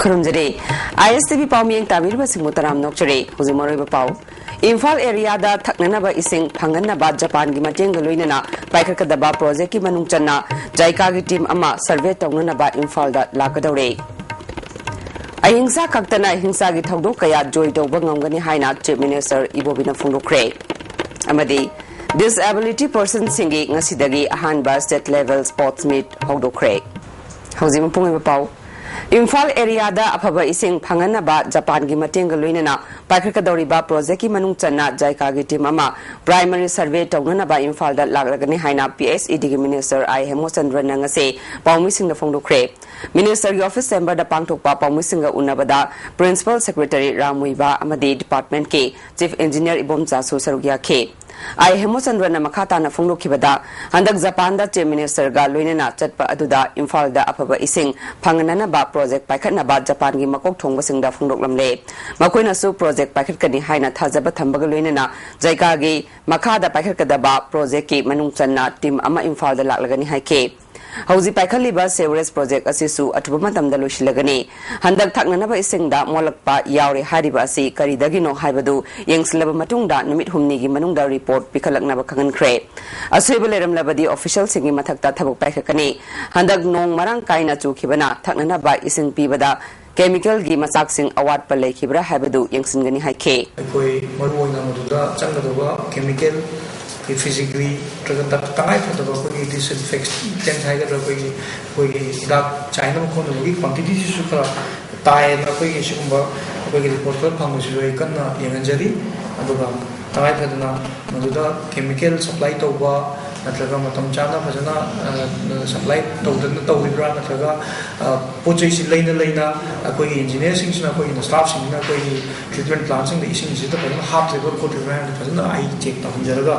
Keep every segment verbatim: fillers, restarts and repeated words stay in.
ꯈꯨꯔꯨꯝꯖꯔꯤ꯫ ꯑꯥꯏ ꯑꯦꯁ T V ꯄꯥꯎꯃꯤꯌꯦꯡ ꯇꯥꯕꯤꯔꯤꯕꯁꯤꯡꯕꯨ ꯇꯔꯥꯝꯅ ꯑꯣꯛꯆꯔꯤ꯫ ꯍꯧꯖꯤꯛ ꯃꯔꯨꯑꯣꯏꯕ ꯄꯥꯎ꯫ ꯏꯝꯐꯥꯜ ꯑꯦꯔꯤꯌꯥꯗ ꯊꯛꯅꯅꯕ ꯏꯁꯤꯡ ꯐꯪꯍꯟꯅꯕ ꯖꯄꯥꯟꯒꯤ ꯃꯇꯦꯡꯒ ꯂꯣꯏꯅꯅ ꯄꯥꯏꯈꯠꯀꯗꯕ ꯄ꯭ꯔꯣꯖꯦꯛꯀꯤ ꯃꯅꯨꯡ ꯆꯟꯅ ꯖꯥꯏꯀꯥꯒꯤ ꯇꯤꯝ ꯑꯃ ꯁꯔꯚꯦ ꯇꯧꯅꯅꯕ ꯏꯝꯐꯥꯜꯗ ꯂꯥꯛꯀꯗꯧꯔꯦ꯫ ꯑꯍꯤꯡꯁꯥ ꯈꯛꯇꯅ ꯍꯤꯡꯁꯥꯒꯤ ꯊꯧꯗꯣꯛ ꯀꯌꯥ ꯖꯣꯏ ꯇꯧꯕ ꯉꯝꯒꯅꯤ ꯍꯥꯏꯅ ꯆꯤꯐ ꯃꯤꯅꯤꯁꯇꯔ ꯏꯕꯣꯕꯤꯅ ꯐꯣꯡꯗꯣꯛꯈ꯭ꯔꯦ꯫ ꯑꯃꯗꯤ ꯗꯤꯁꯑꯦꯕꯤꯂꯤꯇꯤ ꯄꯔꯁꯟꯁꯤꯡꯒꯤ ꯉꯁꯤꯗꯒꯤ ꯑꯍꯥꯟꯕ ꯁ꯭ꯇꯦꯠ ꯂꯦꯚꯦꯜ ꯁ꯭ꯄꯣꯔꯠꯁ ꯃꯤꯠ ꯍꯧꯗꯣꯛꯈ꯭ꯔꯦ꯫ ꯍꯧꯖꯤꯛ ꯃꯄꯨꯡ ꯑꯣꯏꯕ ꯄꯥꯎ꯫ ꯏꯝꯐꯥꯜ ꯑꯦꯔꯤꯌꯥꯗ ꯑꯐꯕ ꯏꯁꯤꯡ ꯐꯪꯍꯟꯅꯕ ꯖꯄꯥꯟꯒꯤ ꯃꯇꯦꯡꯒ ꯂꯣꯏꯅꯅ ꯄꯥꯏꯈꯠꯀꯗꯧꯔꯤꯕ ꯄ꯭ꯔꯣꯖꯦꯛꯀꯤ ꯃꯅꯨꯡ ꯆꯟꯅ ꯖꯥꯏꯀꯥꯒꯤ ꯇꯤꯝ ꯑꯃ ꯄ꯭ꯔꯥꯏꯃꯔꯤ ꯁꯔꯚꯦ ꯇꯧꯅꯅꯕ ꯏꯝꯐꯥꯜꯗ ꯂꯥꯛꯂꯒꯅꯤ ꯍꯥꯏꯅ ꯄꯤ ꯑꯩꯆ ꯏ ꯗꯤꯒꯤ ꯃꯤꯅꯤꯁꯇꯔ ꯑꯥꯏ ꯍꯦꯃꯣꯆꯟꯗ꯭ꯔꯟꯅ ꯉꯁꯤ ꯄꯥꯎꯃꯤꯁꯤꯡꯗ ꯐꯣꯡꯗꯣꯛꯈ꯭ꯔꯦ꯫ ꯃꯤꯅꯤꯁꯇꯔꯒꯤ ꯑꯣꯐꯤꯁ ꯆꯦꯝꯕꯔꯗ ꯄꯥꯡꯊꯣꯛꯄ ꯄꯥꯎꯃꯤꯁꯤꯡꯒ ꯎꯅꯕꯗ ꯄ꯭ꯔꯤꯟꯁꯤꯄꯜ ꯁꯦꯀ꯭ꯔꯦꯇꯔꯤ ꯔꯥꯝ ꯃꯨꯏꯕꯥ ꯑꯃꯗꯤ ꯗꯤꯄꯥꯔꯠꯃꯦꯟꯠꯀꯤ ꯆꯤꯐ ꯏꯟꯖꯤꯅꯤꯌꯔ ꯏꯕꯣꯝꯆꯥꯁꯨ ꯁꯔꯨꯛ ꯌꯥꯈꯤ꯫ ꯑꯥꯏ ꯍꯦꯃꯣꯆꯟꯗ꯭ꯔꯟꯅ ꯃꯈꯥ ꯇꯥꯅ ꯐꯣꯡꯗꯣꯛꯈꯤꯕꯗ, ꯍꯟꯗꯛ ꯖꯄꯥꯟꯗ ꯆꯤꯐ ꯃꯤꯅꯤꯁꯇꯔꯒ ꯂꯣꯏꯅꯅ ꯆꯠꯄ ꯑꯗꯨꯗ ꯏꯝꯐꯥꯜꯗ ꯑꯐꯕ ꯏꯁꯤꯡ ꯐꯪꯍꯟꯅꯅꯕ ꯄ꯭ꯔꯣꯖꯦꯛ ꯄꯥꯏꯈꯠꯅꯕ ꯖꯄꯥꯟꯒꯤ ꯃꯀꯣꯛ ꯊꯣꯡꯕꯁꯤꯡꯗ ꯐꯣꯡꯗꯣꯛꯂꯝꯂꯦ꯫ ꯃꯈꯣꯏꯅꯁꯨ ꯄ꯭ꯔꯣꯖꯦꯛ ꯄꯥꯏꯈꯠꯀꯅꯤ ꯍꯥꯏꯅ ꯊꯥꯖꯕ ꯊꯝꯕꯒ ꯂꯣꯏꯅꯅ ꯖꯥꯏꯀꯥꯒꯤ ꯃꯈꯥꯗ ꯄꯥꯏꯈꯠꯀꯗꯕ ꯄ꯭ꯔꯣꯖꯦꯛꯀꯤ ꯃꯅꯨꯡ ꯆꯟꯅ ꯇꯤꯝ ꯑꯃ ꯏꯝꯐꯥꯜꯗ ꯂꯥꯛꯂꯒꯅꯤ ꯍꯥꯏꯈꯤ꯫ ꯍꯧꯖꯤꯛ ꯄꯥꯏꯈꯠꯂꯤꯕ ꯁꯦꯋꯔꯦꯖ ꯄ꯭ꯔꯣꯖꯦꯛ ꯑꯁꯤꯁꯨ ꯑꯊꯨꯕ ꯃꯇꯝꯗ ꯂꯣꯏꯁꯤꯜꯂꯒꯅꯤ꯫ ꯍꯟꯗꯛ ꯊꯛꯅꯅꯕ ꯏꯁꯤꯡꯗ ꯃꯣꯠꯂꯛꯄ ꯌꯥꯎꯔꯦ ꯍꯥꯏꯔꯤꯕ ꯑꯁꯤ ꯀꯔꯤꯗꯒꯤꯅꯣ ꯍꯥꯏꯕꯗꯨ ꯌꯦꯡꯁꯤꯜꯂꯕ ꯃꯇꯨꯡꯗ ꯅꯨꯃꯤꯠ ꯍꯨꯝꯅꯤꯒꯤ ꯃꯅꯨꯡꯗ ꯔꯤꯄꯣꯔꯠ ꯄꯤꯈꯠꯂꯛꯅꯕ ꯈꯪꯍꯟꯈ꯭ꯔꯦ꯫ ꯑꯁꯣꯏꯕ ꯂꯩꯔꯝꯂꯕꯗꯤ ꯑꯣꯐꯤꯁꯤꯌꯦꯜꯁꯤꯡꯒꯤ ꯃꯊꯛꯇ ꯊꯕꯛ ꯄꯥꯏꯈꯠꯀꯅꯤ꯫ ꯍꯟꯗꯛ ꯅꯣꯡ ꯃꯔꯥꯡ ꯀꯥꯏꯅ ꯆꯨꯈꯤꯕꯅ ꯊꯛꯅꯅꯕ ꯏꯁꯤꯡ ꯄꯤꯕꯗ ꯀꯦꯃꯤꯀꯦꯜꯒꯤ ꯃꯆꯥꯛꯁꯤꯡ ꯑꯋꯥꯠꯄ ꯂꯩꯈꯤꯕ꯭ꯔꯥ ꯍꯥꯏꯕꯗꯨ ꯌꯦꯡꯁꯤꯟꯒꯅꯤ ꯍꯥꯏꯈꯤ꯫ ꯑꯩꯈꯣꯏ ꯃꯔꯨꯑꯣꯏꯅ ꯃꯗꯨꯗ ꯆꯪꯒꯗꯕ ꯀꯦꯃꯤꯀꯦꯜ, ꯑꯩꯈꯣꯏ ꯐꯤꯖꯤꯒ꯭ꯔꯤ ꯅꯠꯇ꯭ꯔꯒ ꯇ-, ꯇꯉꯥꯏ ꯐꯗꯕ ꯑꯩꯈꯣꯏꯒꯤ ꯗꯤꯁꯏꯟꯐꯦꯛꯇꯦꯟ ꯍꯥꯏꯒꯗ꯭ꯔꯥ, ꯑꯩꯈꯣꯏꯒꯤ, ꯑꯩꯈꯣꯏꯒꯤ ꯍꯤꯗꯥꯛ ꯆꯥꯏꯅꯕ ꯈꯣꯠꯅꯕꯒꯤ ꯀ꯭ꯋꯥꯟꯇꯤꯇꯤꯁꯤꯁꯨ ꯈꯔ ꯇꯥꯏꯌꯦꯅ ꯑꯩꯈꯣꯏꯒꯤ ꯁꯤꯒꯨꯝꯕ ꯑꯩꯈꯣꯏꯒꯤ ꯔꯤꯄꯣꯔꯠ ꯈꯔ ꯐꯪꯕꯁꯤꯁꯨ ꯑꯩ ꯀꯟꯅ ꯌꯦꯡꯍꯟꯖꯔꯤ꯫ ꯑꯗꯨꯒ ꯇꯉꯥꯏ ꯐꯗꯅ ꯃꯗꯨꯗ ꯀꯦꯃꯤꯀꯦꯜ ꯁꯄ꯭ꯂꯥꯏ ꯇꯧꯕ ꯅꯠꯇ꯭ꯔꯒ ꯃꯇꯝ ꯆꯥꯅ ꯐꯖꯅ, ꯑ, ꯁꯄ꯭ꯂꯥꯏ ꯇꯧꯗꯅ ꯇꯧꯔꯤꯕ꯭ꯔꯥ ꯅꯠꯇ꯭ꯔꯒ, ꯑ, ꯄꯣꯠ ꯆꯩꯁꯤ ꯂꯩꯅ ꯂꯩꯅ ꯑꯩꯈꯣꯏꯒꯤ ꯏꯟꯖꯤꯅꯤꯌꯔꯁꯤꯡꯁꯤꯅ, ꯑꯩꯈꯣꯏꯒꯤ ꯁ꯭ꯇꯥꯐꯁꯤꯡꯁꯤꯅ ꯑꯩꯈꯣꯏꯒꯤ ꯇ꯭ꯔꯤꯠꯃꯦꯟ ꯄ꯭ꯂꯥꯟꯁꯤꯡꯗ ꯏꯁꯤꯡꯁꯤꯗ ꯐꯖꯅ ꯍꯥꯞꯂꯤꯕ꯭ꯔꯥ ꯈꯣꯠꯂꯤꯕ꯭ꯔꯥ ꯍꯥꯏꯕꯗꯨ ꯐꯖꯅ ꯑꯩ ꯆꯦꯛ ꯇꯧꯍꯟꯖꯔꯒ,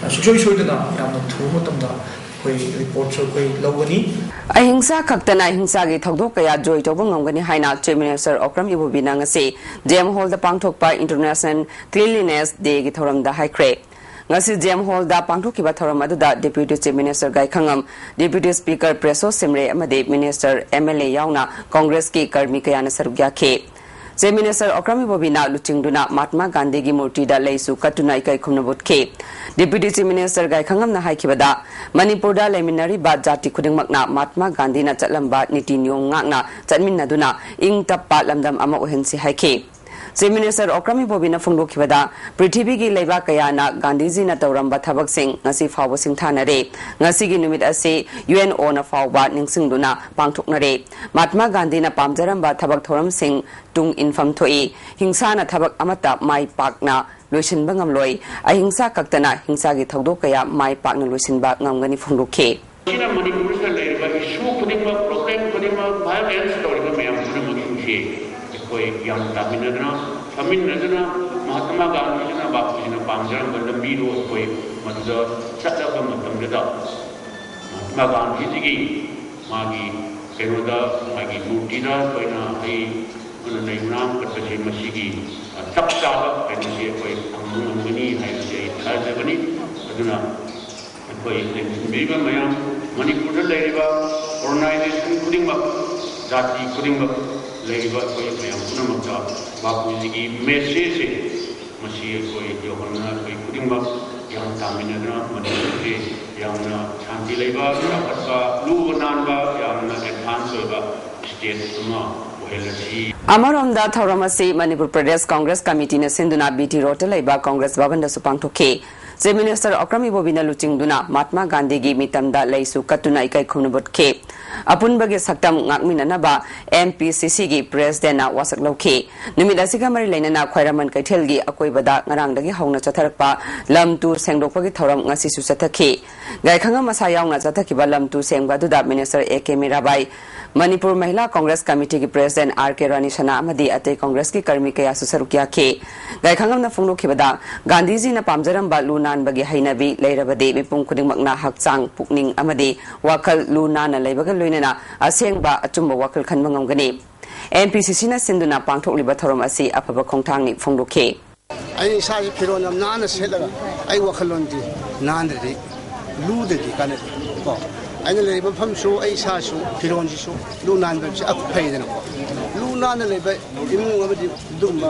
ꯑ, ꯁꯨꯡꯁꯣꯏ ꯁꯣꯏꯗꯅ ꯌꯥꯝꯅ ꯊꯨꯕ ꯃꯇꯝꯗ ꯑꯩꯈꯣꯏ ꯔꯤꯄꯣꯔꯠꯁꯨ ꯑꯩꯈꯣꯏ ꯂꯧꯒꯅꯤ꯫ ꯑꯍꯤꯡꯁꯥ ꯈꯛꯇꯅ ꯍꯤꯡꯁꯥꯒꯤ ꯊꯧꯗꯣꯛ ꯀꯌꯥ ꯖꯣꯏ ꯇꯧꯕ ꯉꯝꯒꯅꯤ ꯍꯥꯏꯅ ꯆꯤꯐ ꯃꯤꯅꯤꯁꯇꯔ ꯑꯣꯀ꯭ꯔꯝ ꯏꯕꯣꯕꯤꯅ ꯉꯁꯤ ꯖꯦꯝ ꯍꯣꯜꯗ ꯄꯥꯡꯊꯣꯛꯄ ꯏꯟꯇꯔꯅꯦꯁꯅꯦꯜ ꯀ꯭ꯂꯤꯟꯂꯤꯅꯦꯁ ꯗꯦꯒꯤ ꯊꯧꯔꯝꯗ ꯍꯥꯏꯈ꯭ꯔꯦ꯫ ꯉꯁꯤ ꯖꯦꯝ ꯍꯣꯜꯗ ꯄꯥꯡꯊꯣꯛꯈꯤꯕ ꯊꯧꯔꯝ ꯑꯗꯨꯗ Deputy Chief Minister ꯒꯥꯏꯈꯉꯝ, Deputy Speaker ꯄ꯭ꯔꯦꯁꯣ ꯁꯤꯝꯔꯦ ꯑꯃꯗꯤ Minister, M L A ꯌꯥꯎꯅ Congress ꯀꯤ ꯀꯔꯃꯤ ꯀꯌꯥꯅ ꯁꯔꯨꯛ ꯌꯥꯈꯤ꯫ Chief Minister ꯑꯣꯀ꯭ꯔꯝ ꯏꯕꯣꯕꯤꯅ ꯂꯨꯆꯤꯡꯗꯨꯅ ꯃꯍꯥꯠꯃꯥ ꯒꯥꯟꯙꯤꯒꯤ ꯃꯨꯔꯇꯤꯗ ꯂꯩꯁꯨ ꯀꯠꯇꯨꯅ ꯏꯀꯥꯏ ꯈꯨꯝꯅꯕ ꯎꯠꯈꯤ꯫ Deputy Chief Minister ꯒꯥꯏꯈꯉꯝꯅ ꯍꯥꯏꯈꯤꯕꯗ, ꯃꯅꯤꯄꯨꯔꯗ ꯂꯩꯃꯤꯟꯅꯔꯤꯕ ꯖꯥꯇꯤ ꯈꯨꯗꯤꯡꯃꯛꯅ ꯃꯍꯥꯠꯃꯥ ꯒꯥꯟꯙꯤꯅ ꯆꯠꯂꯝꯕ ꯅꯤꯇꯤ ꯅꯤꯌꯣꯝ ꯉꯥꯛꯅ ꯆꯠꯃꯤꯟꯅꯗꯨꯅ ꯏꯪ ꯇꯞꯄ ꯂꯝꯗꯝ ꯑꯃ ꯑꯣꯏꯍꯟꯁꯤ ꯍꯥꯏꯈꯤ꯫ Chief Minister ꯑꯣꯀ꯭ꯔꯝ ꯏꯕꯣꯕꯤꯅ ꯐꯣꯡꯗꯣꯛꯈꯤꯕꯗ, ꯄ꯭ꯔꯤꯊꯤꯕꯤꯒꯤ ꯂꯩꯕꯥꯛ ꯀꯌꯥꯅ ꯒꯥꯟꯙꯤꯖꯤꯅ ꯇꯧꯔꯝꯕ ꯊꯕꯛꯁꯤꯡ ꯉꯁꯤ ꯐꯥꯎꯕ ꯁꯤꯡꯊꯥꯅꯔꯤ꯫ ꯉꯁꯤꯒꯤ ꯅꯨꯃꯤꯠ ꯑꯁꯤ UNO ꯅ ꯐꯥꯎꯕ ꯅꯤꯡꯁꯤꯡꯗꯨꯅ ꯄꯥꯡꯊꯣꯛꯅꯔꯤ꯫ ꯃꯍꯥꯠꯃꯥ ꯒꯥꯟꯙꯤꯅ ꯄꯥꯝꯖꯔꯝꯕ ꯊꯕꯛ ꯊꯧꯔꯝꯁꯤꯡ ꯇꯨꯡ ꯏꯟꯐꯝ ꯊꯣꯛꯏ꯫ ꯍꯤꯡꯁꯥꯅ ꯊꯕꯛ ꯑꯃꯠꯇ ꯃꯥꯏ ꯄꯥꯛꯅ ꯂꯣꯏꯁꯤꯟꯕ ꯉꯝꯂꯣꯏ꯫ ꯑꯍꯤꯡꯁꯥ ꯈꯛꯇꯅ ꯍꯤꯡꯁꯥꯒꯤ ꯊꯧꯗꯣꯛ ꯀꯌꯥ ꯃꯥꯏ ꯄꯥꯛꯅ ꯂꯣꯏꯁꯤꯟꯕ ꯉꯝꯒꯅꯤ ꯐꯣꯡꯗꯣꯛꯈꯤ꯫ ꯃꯁꯤꯅ ꯃꯅꯤꯄꯨꯔꯁꯤꯗ ꯂꯩꯔꯤꯕ issue ꯈꯨꯗꯤꯡꯃꯛ, problem ꯈꯨꯗꯤꯡꯃꯛ, violence ꯇꯧꯔꯤꯕ ꯃꯌꯥꯝ ꯄꯨꯝꯅꯃꯛꯁꯤꯡꯁꯤ ꯑꯩꯈꯣꯏ ꯒ꯭ꯌꯥꯟ ꯇꯥꯃꯤꯟꯅꯗꯨꯅ, ꯐꯝꯃꯤꯟꯅꯗꯨꯅ, ꯃꯍꯥꯇꯃꯥ ꯒꯥꯟꯙꯤꯖꯤꯅ, ꯕꯥꯄꯨꯖꯤꯅ ꯄꯥꯝꯖꯔꯝꯕ ꯂꯝꯕꯤꯗꯣ ꯑꯩꯈꯣꯏ ꯃꯗꯨꯗ ꯆꯠꯂꯕ ꯃꯇꯝꯗꯨꯗ ꯃꯍꯥꯇꯃꯥ ꯒꯥꯟꯙꯤꯖꯤꯒꯤ ꯃꯥꯒꯤ ꯀꯩꯅꯣꯗ, ꯃꯥꯒꯤ ꯃꯨꯔꯇꯤꯗ ꯑꯩꯈꯣꯏꯅ ꯍꯩ ꯑꯃꯅ ꯂꯩ ꯃꯅꯥ ꯑꯃ ꯀꯠꯄꯁꯤ ꯃꯁꯤꯒꯤ ꯆꯞ ꯆꯥꯕ ꯀꯩꯅꯣꯁꯤ ꯑꯩꯈꯣꯏ ꯐꯪꯕ ꯉꯝꯒꯅꯤ ꯍꯥꯏꯕꯁꯤ ꯑꯩ ꯊꯥꯖꯕꯅꯤ꯫ ꯑꯗꯨꯅ ꯑꯩꯈꯣꯏ ꯂꯦꯡꯁꯤꯟꯕꯤꯔꯤꯕ ꯃꯌꯥꯝ, ꯃꯅꯤꯄꯨꯔꯗ ꯂꯩꯔꯤꯕ organization ꯈꯨꯗꯤꯡꯃꯛ, ꯖꯥꯇꯤ ꯈꯨꯗꯤꯡꯃꯛ ꯂꯩꯔꯤꯕ ꯑꯩꯈꯣꯏ ꯃꯌꯥꯝ ꯄꯨꯝꯅꯃꯛꯇ ꯕꯥꯄꯨꯖꯤꯒꯤ message ꯁꯦ ꯃꯁꯤ ꯑꯩꯈꯣꯏ ꯌꯧꯍꯟꯅ ꯑꯩꯈꯣꯏ ꯈꯨꯗꯤꯡꯃꯛ ꯒ꯭ꯌꯥꯟ ꯇꯥꯃꯤꯟꯅꯗꯨꯅ ꯃꯅꯤꯄꯨꯔꯁꯤ ꯌꯥꯝꯅ ꯁꯥꯟꯇꯤ ꯂꯩꯕ, ꯆꯥꯎꯈꯠꯄ, ꯂꯨꯕ ꯅꯥꯟꯕ, ꯌꯥꯝꯅ advance ꯑꯣꯏꯕ state ꯑꯃ ꯑꯣꯏꯍꯜꯂꯁꯤ꯫ ꯑꯃꯔꯣꯝꯗ ꯊꯧꯔꯝ ꯑꯁꯤ ꯃꯅꯤꯄꯨꯔ ꯄ꯭ꯔꯗꯦꯁ ꯀꯪꯒ꯭ꯔꯦꯁ ꯀꯃꯤꯇꯤꯅ ꯁꯤꯟꯗꯨꯅ BT Road ꯇ ꯂꯩꯕ ꯀꯪꯒ꯭ꯔꯦꯁ ꯚꯕꯟꯗꯁꯨ ꯄꯥꯡꯊꯣꯛꯈꯤ꯫ Chief Minister ꯑꯣꯀ꯭ꯔꯝ ꯏꯕꯣꯕꯤꯅ ꯂꯨꯆꯤꯡꯗꯨꯅ ꯃꯍꯥꯠꯃꯥ ꯒꯥꯟꯙꯤꯒꯤ ꯃꯤꯇꯝꯗ ꯂꯩꯁꯨ ꯀꯠꯇꯨꯅ ꯏꯀꯥꯏ ꯈꯨꯝꯅꯕ ꯎꯠꯈꯤ꯫ ꯑꯄꯨꯟꯕꯒꯤ ꯁꯛꯇꯝ ꯉꯥꯛꯃꯤꯟꯅꯅꯕ MPCC ꯒꯤ President ꯅ ꯋꯥꯁꯛ ꯂꯧꯈꯤ꯫ ꯅꯨꯃꯤꯠ ꯑꯁꯤꯒ ꯃꯔꯤ ꯂꯩꯅꯅ ꯈ꯭ꯋꯥꯏꯔꯝꯕꯟ ꯀꯩꯊꯦꯜꯒꯤ ꯑꯀꯣꯏꯕꯗ ꯉꯔꯥꯡꯗꯒꯤ ꯍꯧꯅ ꯆꯠꯊꯔꯛꯄ ꯂꯝ ꯇꯨ ꯁꯦꯡꯗꯣꯛꯄꯒꯤ ꯊꯧꯔꯝ ꯉꯁꯤꯁꯨ ꯆꯠꯊꯈꯤ꯫ ꯒꯥꯏꯈꯪꯉꯝ ꯃꯁꯥ ꯌꯥꯎꯅ ꯆꯠꯊꯈꯤꯕ ꯂꯝ ꯇꯨ ꯁꯦꯡꯕ ꯑꯗꯨꯗ Minister A K Mirabai, Manipur ꯃꯍꯤꯂꯥ Congress ꯀꯃꯤꯇꯤꯒꯤ President R K ꯔꯥꯅꯤ ꯁꯅꯥ ꯑꯃꯗꯤ ꯑꯇꯩ ꯀꯪꯒ꯭ꯔꯦꯁꯀꯤ ꯀꯔꯃꯤ ꯀꯌꯥꯁꯨ ꯁꯔꯨꯛ ꯌꯥꯈꯤ꯫ ꯒꯥꯏꯈꯪꯉꯝꯅ ꯐꯣꯡꯗꯣꯛꯈꯤꯕꯗ, ꯒꯥꯟꯙꯤꯖꯤꯅ ꯄꯥꯝꯖꯔꯝꯕ ꯂꯨ ꯅꯥꯟꯕꯒꯤ ꯍꯩꯅꯕꯤ ꯂꯩꯔꯕꯗꯤ ꯃꯤꯄꯨꯝ ꯈꯨꯗꯤꯡꯃꯛꯅ ꯍꯛꯆꯥꯡ, ꯄꯨꯛꯅꯤꯡ ꯑꯃꯗꯤ ꯋꯥꯈꯜ ꯂꯨ ꯅꯥꯟꯅ ꯂꯩꯕꯒ ꯂꯣꯏꯅꯅ ꯑꯁꯦꯡꯕ ꯑꯆꯨꯝꯕ ꯋꯥꯈꯜ ꯈꯟꯕ ꯉꯝꯒꯅꯤ꯫ MPCC ꯅ ꯁꯤꯟꯗꯨꯅ ꯄꯥꯡꯊꯣꯛꯂꯤꯕ ꯊꯧꯔꯝ ꯑꯁꯤ ꯑꯐꯕ ꯈꯣꯡꯊꯥꯡꯅꯤ ꯐꯣꯡꯗꯣꯛꯈꯤ꯫ ꯑꯩ ꯏꯁꯥꯁꯤ ꯐꯤꯔꯣꯜ ꯌꯥꯝ ꯅꯥꯟꯅ ꯁꯦꯠꯂꯒ ꯑꯩ ꯋꯥꯈꯜꯂꯣꯟꯗꯤ ꯅꯥꯟꯗ꯭ꯔꯗꯤ, ꯂꯨꯗ꯭ꯔꯗꯤ ꯀꯥꯟꯅꯗꯦ ꯀꯣ꯫ ꯑꯩꯅ ꯂꯩꯔꯤꯕ ꯃꯐꯝꯁꯨ, ꯑꯩ ꯏꯁꯥꯁꯨ, ꯐꯤꯔꯣꯜꯁꯤꯁꯨ ꯂꯨ ꯅꯥꯟꯕ ꯍꯥꯏꯕꯁꯤ ꯐꯩꯗꯅꯀꯣ꯫ ꯂꯨ ꯅꯥꯟꯅ ꯂꯩꯕ ꯏꯃꯨꯡ ꯑꯃꯗꯤ ꯑꯗꯨꯒꯨꯝꯕ,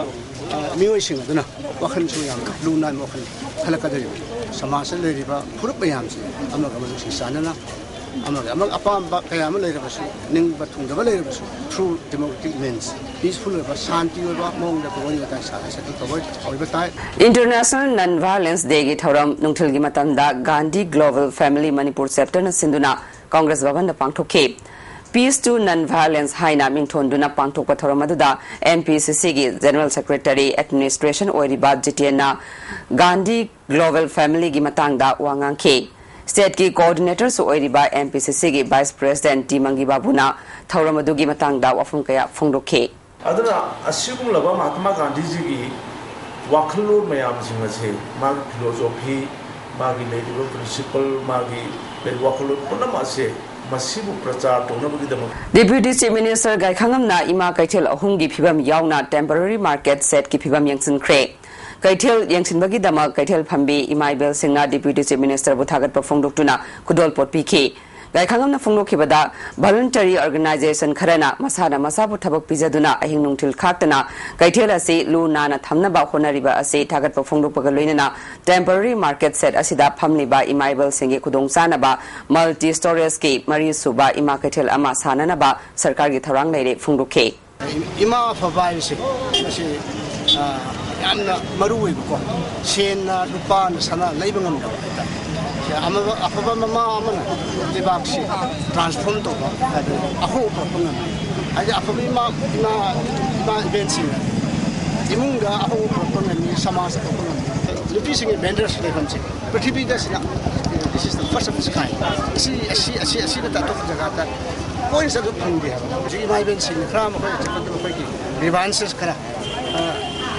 ꯑ, ꯃꯤꯑꯣꯏꯁꯤꯡ ꯑꯗꯨꯅ ꯋꯥꯈꯜꯁꯨ ꯌꯥꯝꯅ ꯂꯨ ꯅꯥꯟꯕ ꯋꯥꯈꯜ ꯈꯜꯂꯛꯀꯗꯧꯔꯤꯕꯅꯤ꯫ ꯁꯃꯥꯖꯇ ꯂꯩꯔꯤꯕ ꯐꯨꯔꯨꯞ ꯃꯌꯥꯝꯁꯤ ꯑꯃꯒ ꯑꯃꯒ ꯅꯨꯡꯁꯤ ꯆꯥꯟꯅꯅ, ꯑꯃꯒ ꯑꯃꯒ ꯑꯄꯥꯝꯕ ꯀꯌꯥ ꯑꯃ ꯂꯩꯔꯕꯁꯨ, ꯅꯤꯡꯕ ꯊꯨꯡꯗꯕ ꯂꯩꯔꯕꯁꯨ, through democratic means, peaceful ꯑꯣꯏꯕ, ꯁꯥꯟꯇꯤ ꯑꯣꯏꯕ ꯃꯑꯣꯡꯗ ꯋꯥꯔꯤ ꯋꯥꯇꯥꯏ ꯁꯥꯔꯒ settle ꯇꯧꯕ ꯑꯣꯏꯕ ꯇꯥꯏ꯫ International Non Violence Day ꯒꯤ ꯊꯧꯔꯝ ꯅꯨꯡꯊꯤꯜꯒꯤ ꯃꯇꯝꯗ Gandhi Global Family Manipur Chapter ꯅ ꯁꯤꯟꯗꯨꯅ Congress ꯚꯕꯟꯗ ꯄꯥꯡꯊꯣꯛꯈꯤ꯫ Peace to Non-Violence ꯍꯥꯏꯅ ꯃꯤꯡꯊꯣꯟꯗꯨꯅ ꯄꯥꯡꯊꯣꯛꯄ ꯊꯧꯔꯝ ꯑꯗꯨꯗ M P C C ꯒꯤ General Secretary Administration ꯑꯣꯏꯔꯤꯕ ꯖꯤꯇꯦꯟꯅ Gandhi Global Family ꯒꯤ ꯃꯇꯥꯡꯗ ꯋꯥ ꯉꯥꯡꯈꯤ꯫ State ꯀꯤ Coordinator ꯁꯨ ꯑꯣꯏꯔꯤꯕ M P C C ꯒꯤ Vice President ꯇꯤ ꯃꯪꯒꯤ ꯕꯥꯕꯨꯅ ꯊꯧꯔꯝ ꯑꯗꯨꯒꯤ ꯃꯇꯥꯡꯗ ꯋꯥꯐꯝ ꯀꯌꯥ ꯐꯣꯡꯗꯣꯛꯈꯤ꯫ ꯑꯗꯨꯅ ꯑꯁꯤꯒꯨꯝꯂꯕ ꯃꯍꯥꯇꯃꯥ ꯒꯥꯟꯙꯤꯖꯤꯒꯤ ꯋꯥꯈꯜꯂꯣꯟ ꯃꯌꯥꯝꯁꯤꯡ ꯑꯁꯦ, ꯃꯥꯒꯤ philosophy, ꯃꯥꯒꯤ ꯂꯩꯔꯤꯕ principle, ꯃꯥꯒꯤ ꯂꯩꯔꯤꯕ ꯋꯥꯈꯜꯂꯣꯟ ꯄꯨꯝꯅꯃꯛ ꯑꯁꯦ ꯃꯁꯤꯕꯨ ꯄ꯭ꯔꯆꯥꯔ ꯇꯧꯅꯕꯒꯤꯗꯃꯛ Deputy Chief Minister ꯒꯥꯏꯈꯥꯉꯝꯅ ꯏꯃꯥ ꯀꯩꯊꯦꯜ ꯑꯍꯨꯝꯒꯤ ꯐꯤꯕꯝ ꯌꯥꯎꯅ temporary market shed ꯀꯤ ꯐꯤꯕꯝ ꯌꯦꯡꯁꯤꯟꯈ꯭ꯔꯦ꯫ ꯀꯩꯊꯦꯜ ꯌꯦꯡꯁꯤꯟꯕꯒꯤꯗꯃꯛ ꯀꯩꯊꯦꯜ ꯐꯝꯕꯤ ꯏꯃꯥ ꯏꯕꯦꯜꯁꯤꯡꯅ Deputy Chief Minister ꯕꯨ ꯊꯥꯒꯠꯄ ꯐꯣꯡꯗꯣꯛꯇꯨꯅ ꯈꯨꯗꯣꯜꯄꯣꯠ ꯄꯤꯈꯤ꯫ ꯒꯥꯏꯈꯥꯉꯝꯅ ꯐꯣꯡꯗꯣꯛꯈꯤꯕꯗ, voluntary organisation ꯈꯔꯅ ꯃꯁꯥꯅ ꯃꯁꯥꯕꯨ ꯊꯕꯛ ꯄꯤꯖꯗꯨꯅ ꯑꯍꯤꯡ ꯅꯨꯡꯊꯤꯜ ꯈꯥꯛꯇꯅ ꯀꯩꯊꯦꯜ ꯑꯁꯤ ꯂꯨ ꯅꯥꯟꯅ ꯊꯝꯅꯕ ꯍꯣꯠꯅꯔꯤꯕ ꯑꯁꯤ ꯊꯥꯒꯠꯄ ꯐꯣꯡꯗꯣꯛꯄꯒ ꯂꯣꯏꯅꯅ temporary market shed ꯑꯁꯤꯗ ꯐꯝꯂꯤꯕ ꯏꯃꯥ ꯏꯕꯦꯜꯁꯤꯡꯒꯤ ꯈꯨꯗꯣꯡꯆꯥꯅꯕ multi storage ꯀꯤ ꯃꯔꯤꯁꯨꯕ ꯏꯃꯥ ꯀꯩꯊꯦꯜ ꯑꯃ ꯁꯥꯅꯅꯕ ꯁꯔꯀꯥꯔꯒꯤ ꯊꯧꯔꯥꯡ ꯂꯩꯔꯦ ꯐꯣꯡꯗꯣꯛꯈꯤ꯫ ꯏꯃꯥ ꯑꯐꯕ ꯍꯥꯏꯕꯁꯦ, ꯃꯁꯤ, ꯑ, ꯌꯥꯝꯅ ꯃꯔꯨ ꯑꯣꯏꯕꯀꯣ꯫ ꯁꯦꯟꯅ, ꯂꯨꯄꯥꯅ, ꯁꯅꯥ ꯂꯩꯕ ꯉꯝꯗꯕ ꯍꯥꯏꯇꯥꯔꯦ꯫ ꯁꯤ ꯑꯃ-, ꯑꯐꯕ ꯃꯃꯥ ꯑꯃꯅ ꯂꯩꯕꯥꯛꯁꯤ transform ꯇꯧꯕ, ꯑꯗꯨ ꯑꯍꯣꯡꯕ ꯄꯨꯔꯛꯄ ꯉꯝꯃꯤ꯫ ꯍꯥꯏꯗꯤ ꯑꯐꯕ ꯏꯃꯥ, ꯏꯃꯥ, ꯏꯃꯥ ꯏꯕꯦꯟꯁꯤꯡꯅ ꯏꯃꯨꯡꯗ ꯑꯍꯣꯡꯕ ꯄꯨꯔꯛꯄ ꯉꯝꯃꯤ, ꯁꯃꯥꯖ ꯄꯨꯔꯛꯄ ꯉꯝꯃꯤ꯫ ꯅꯨꯄꯤꯁꯤꯡꯒꯤ vendors ꯂꯩꯐꯝꯁꯦ ꯄ꯭ꯔꯤꯊꯤꯕꯤꯗ ꯁꯤꯅ, this is the first of its kind꯫ ꯑꯁꯤ, ꯑꯁꯤ, ꯑꯁꯤ, ꯑꯁꯤ ꯅꯠꯇ ꯑꯇꯣꯞꯄ ꯖꯒꯥꯗ ꯀꯣꯏꯅ ꯆꯠꯄ ꯐꯪꯗꯦ ꯍꯥꯏꯕ꯫ ꯍꯧꯖꯤꯛ ꯏꯃꯥ ꯏꯕꯦꯟꯁꯤꯡꯅ ꯈꯔ ꯃꯈꯣꯏ example ꯃꯈꯣꯏꯒꯤ grievances ꯈꯔ, ꯑ,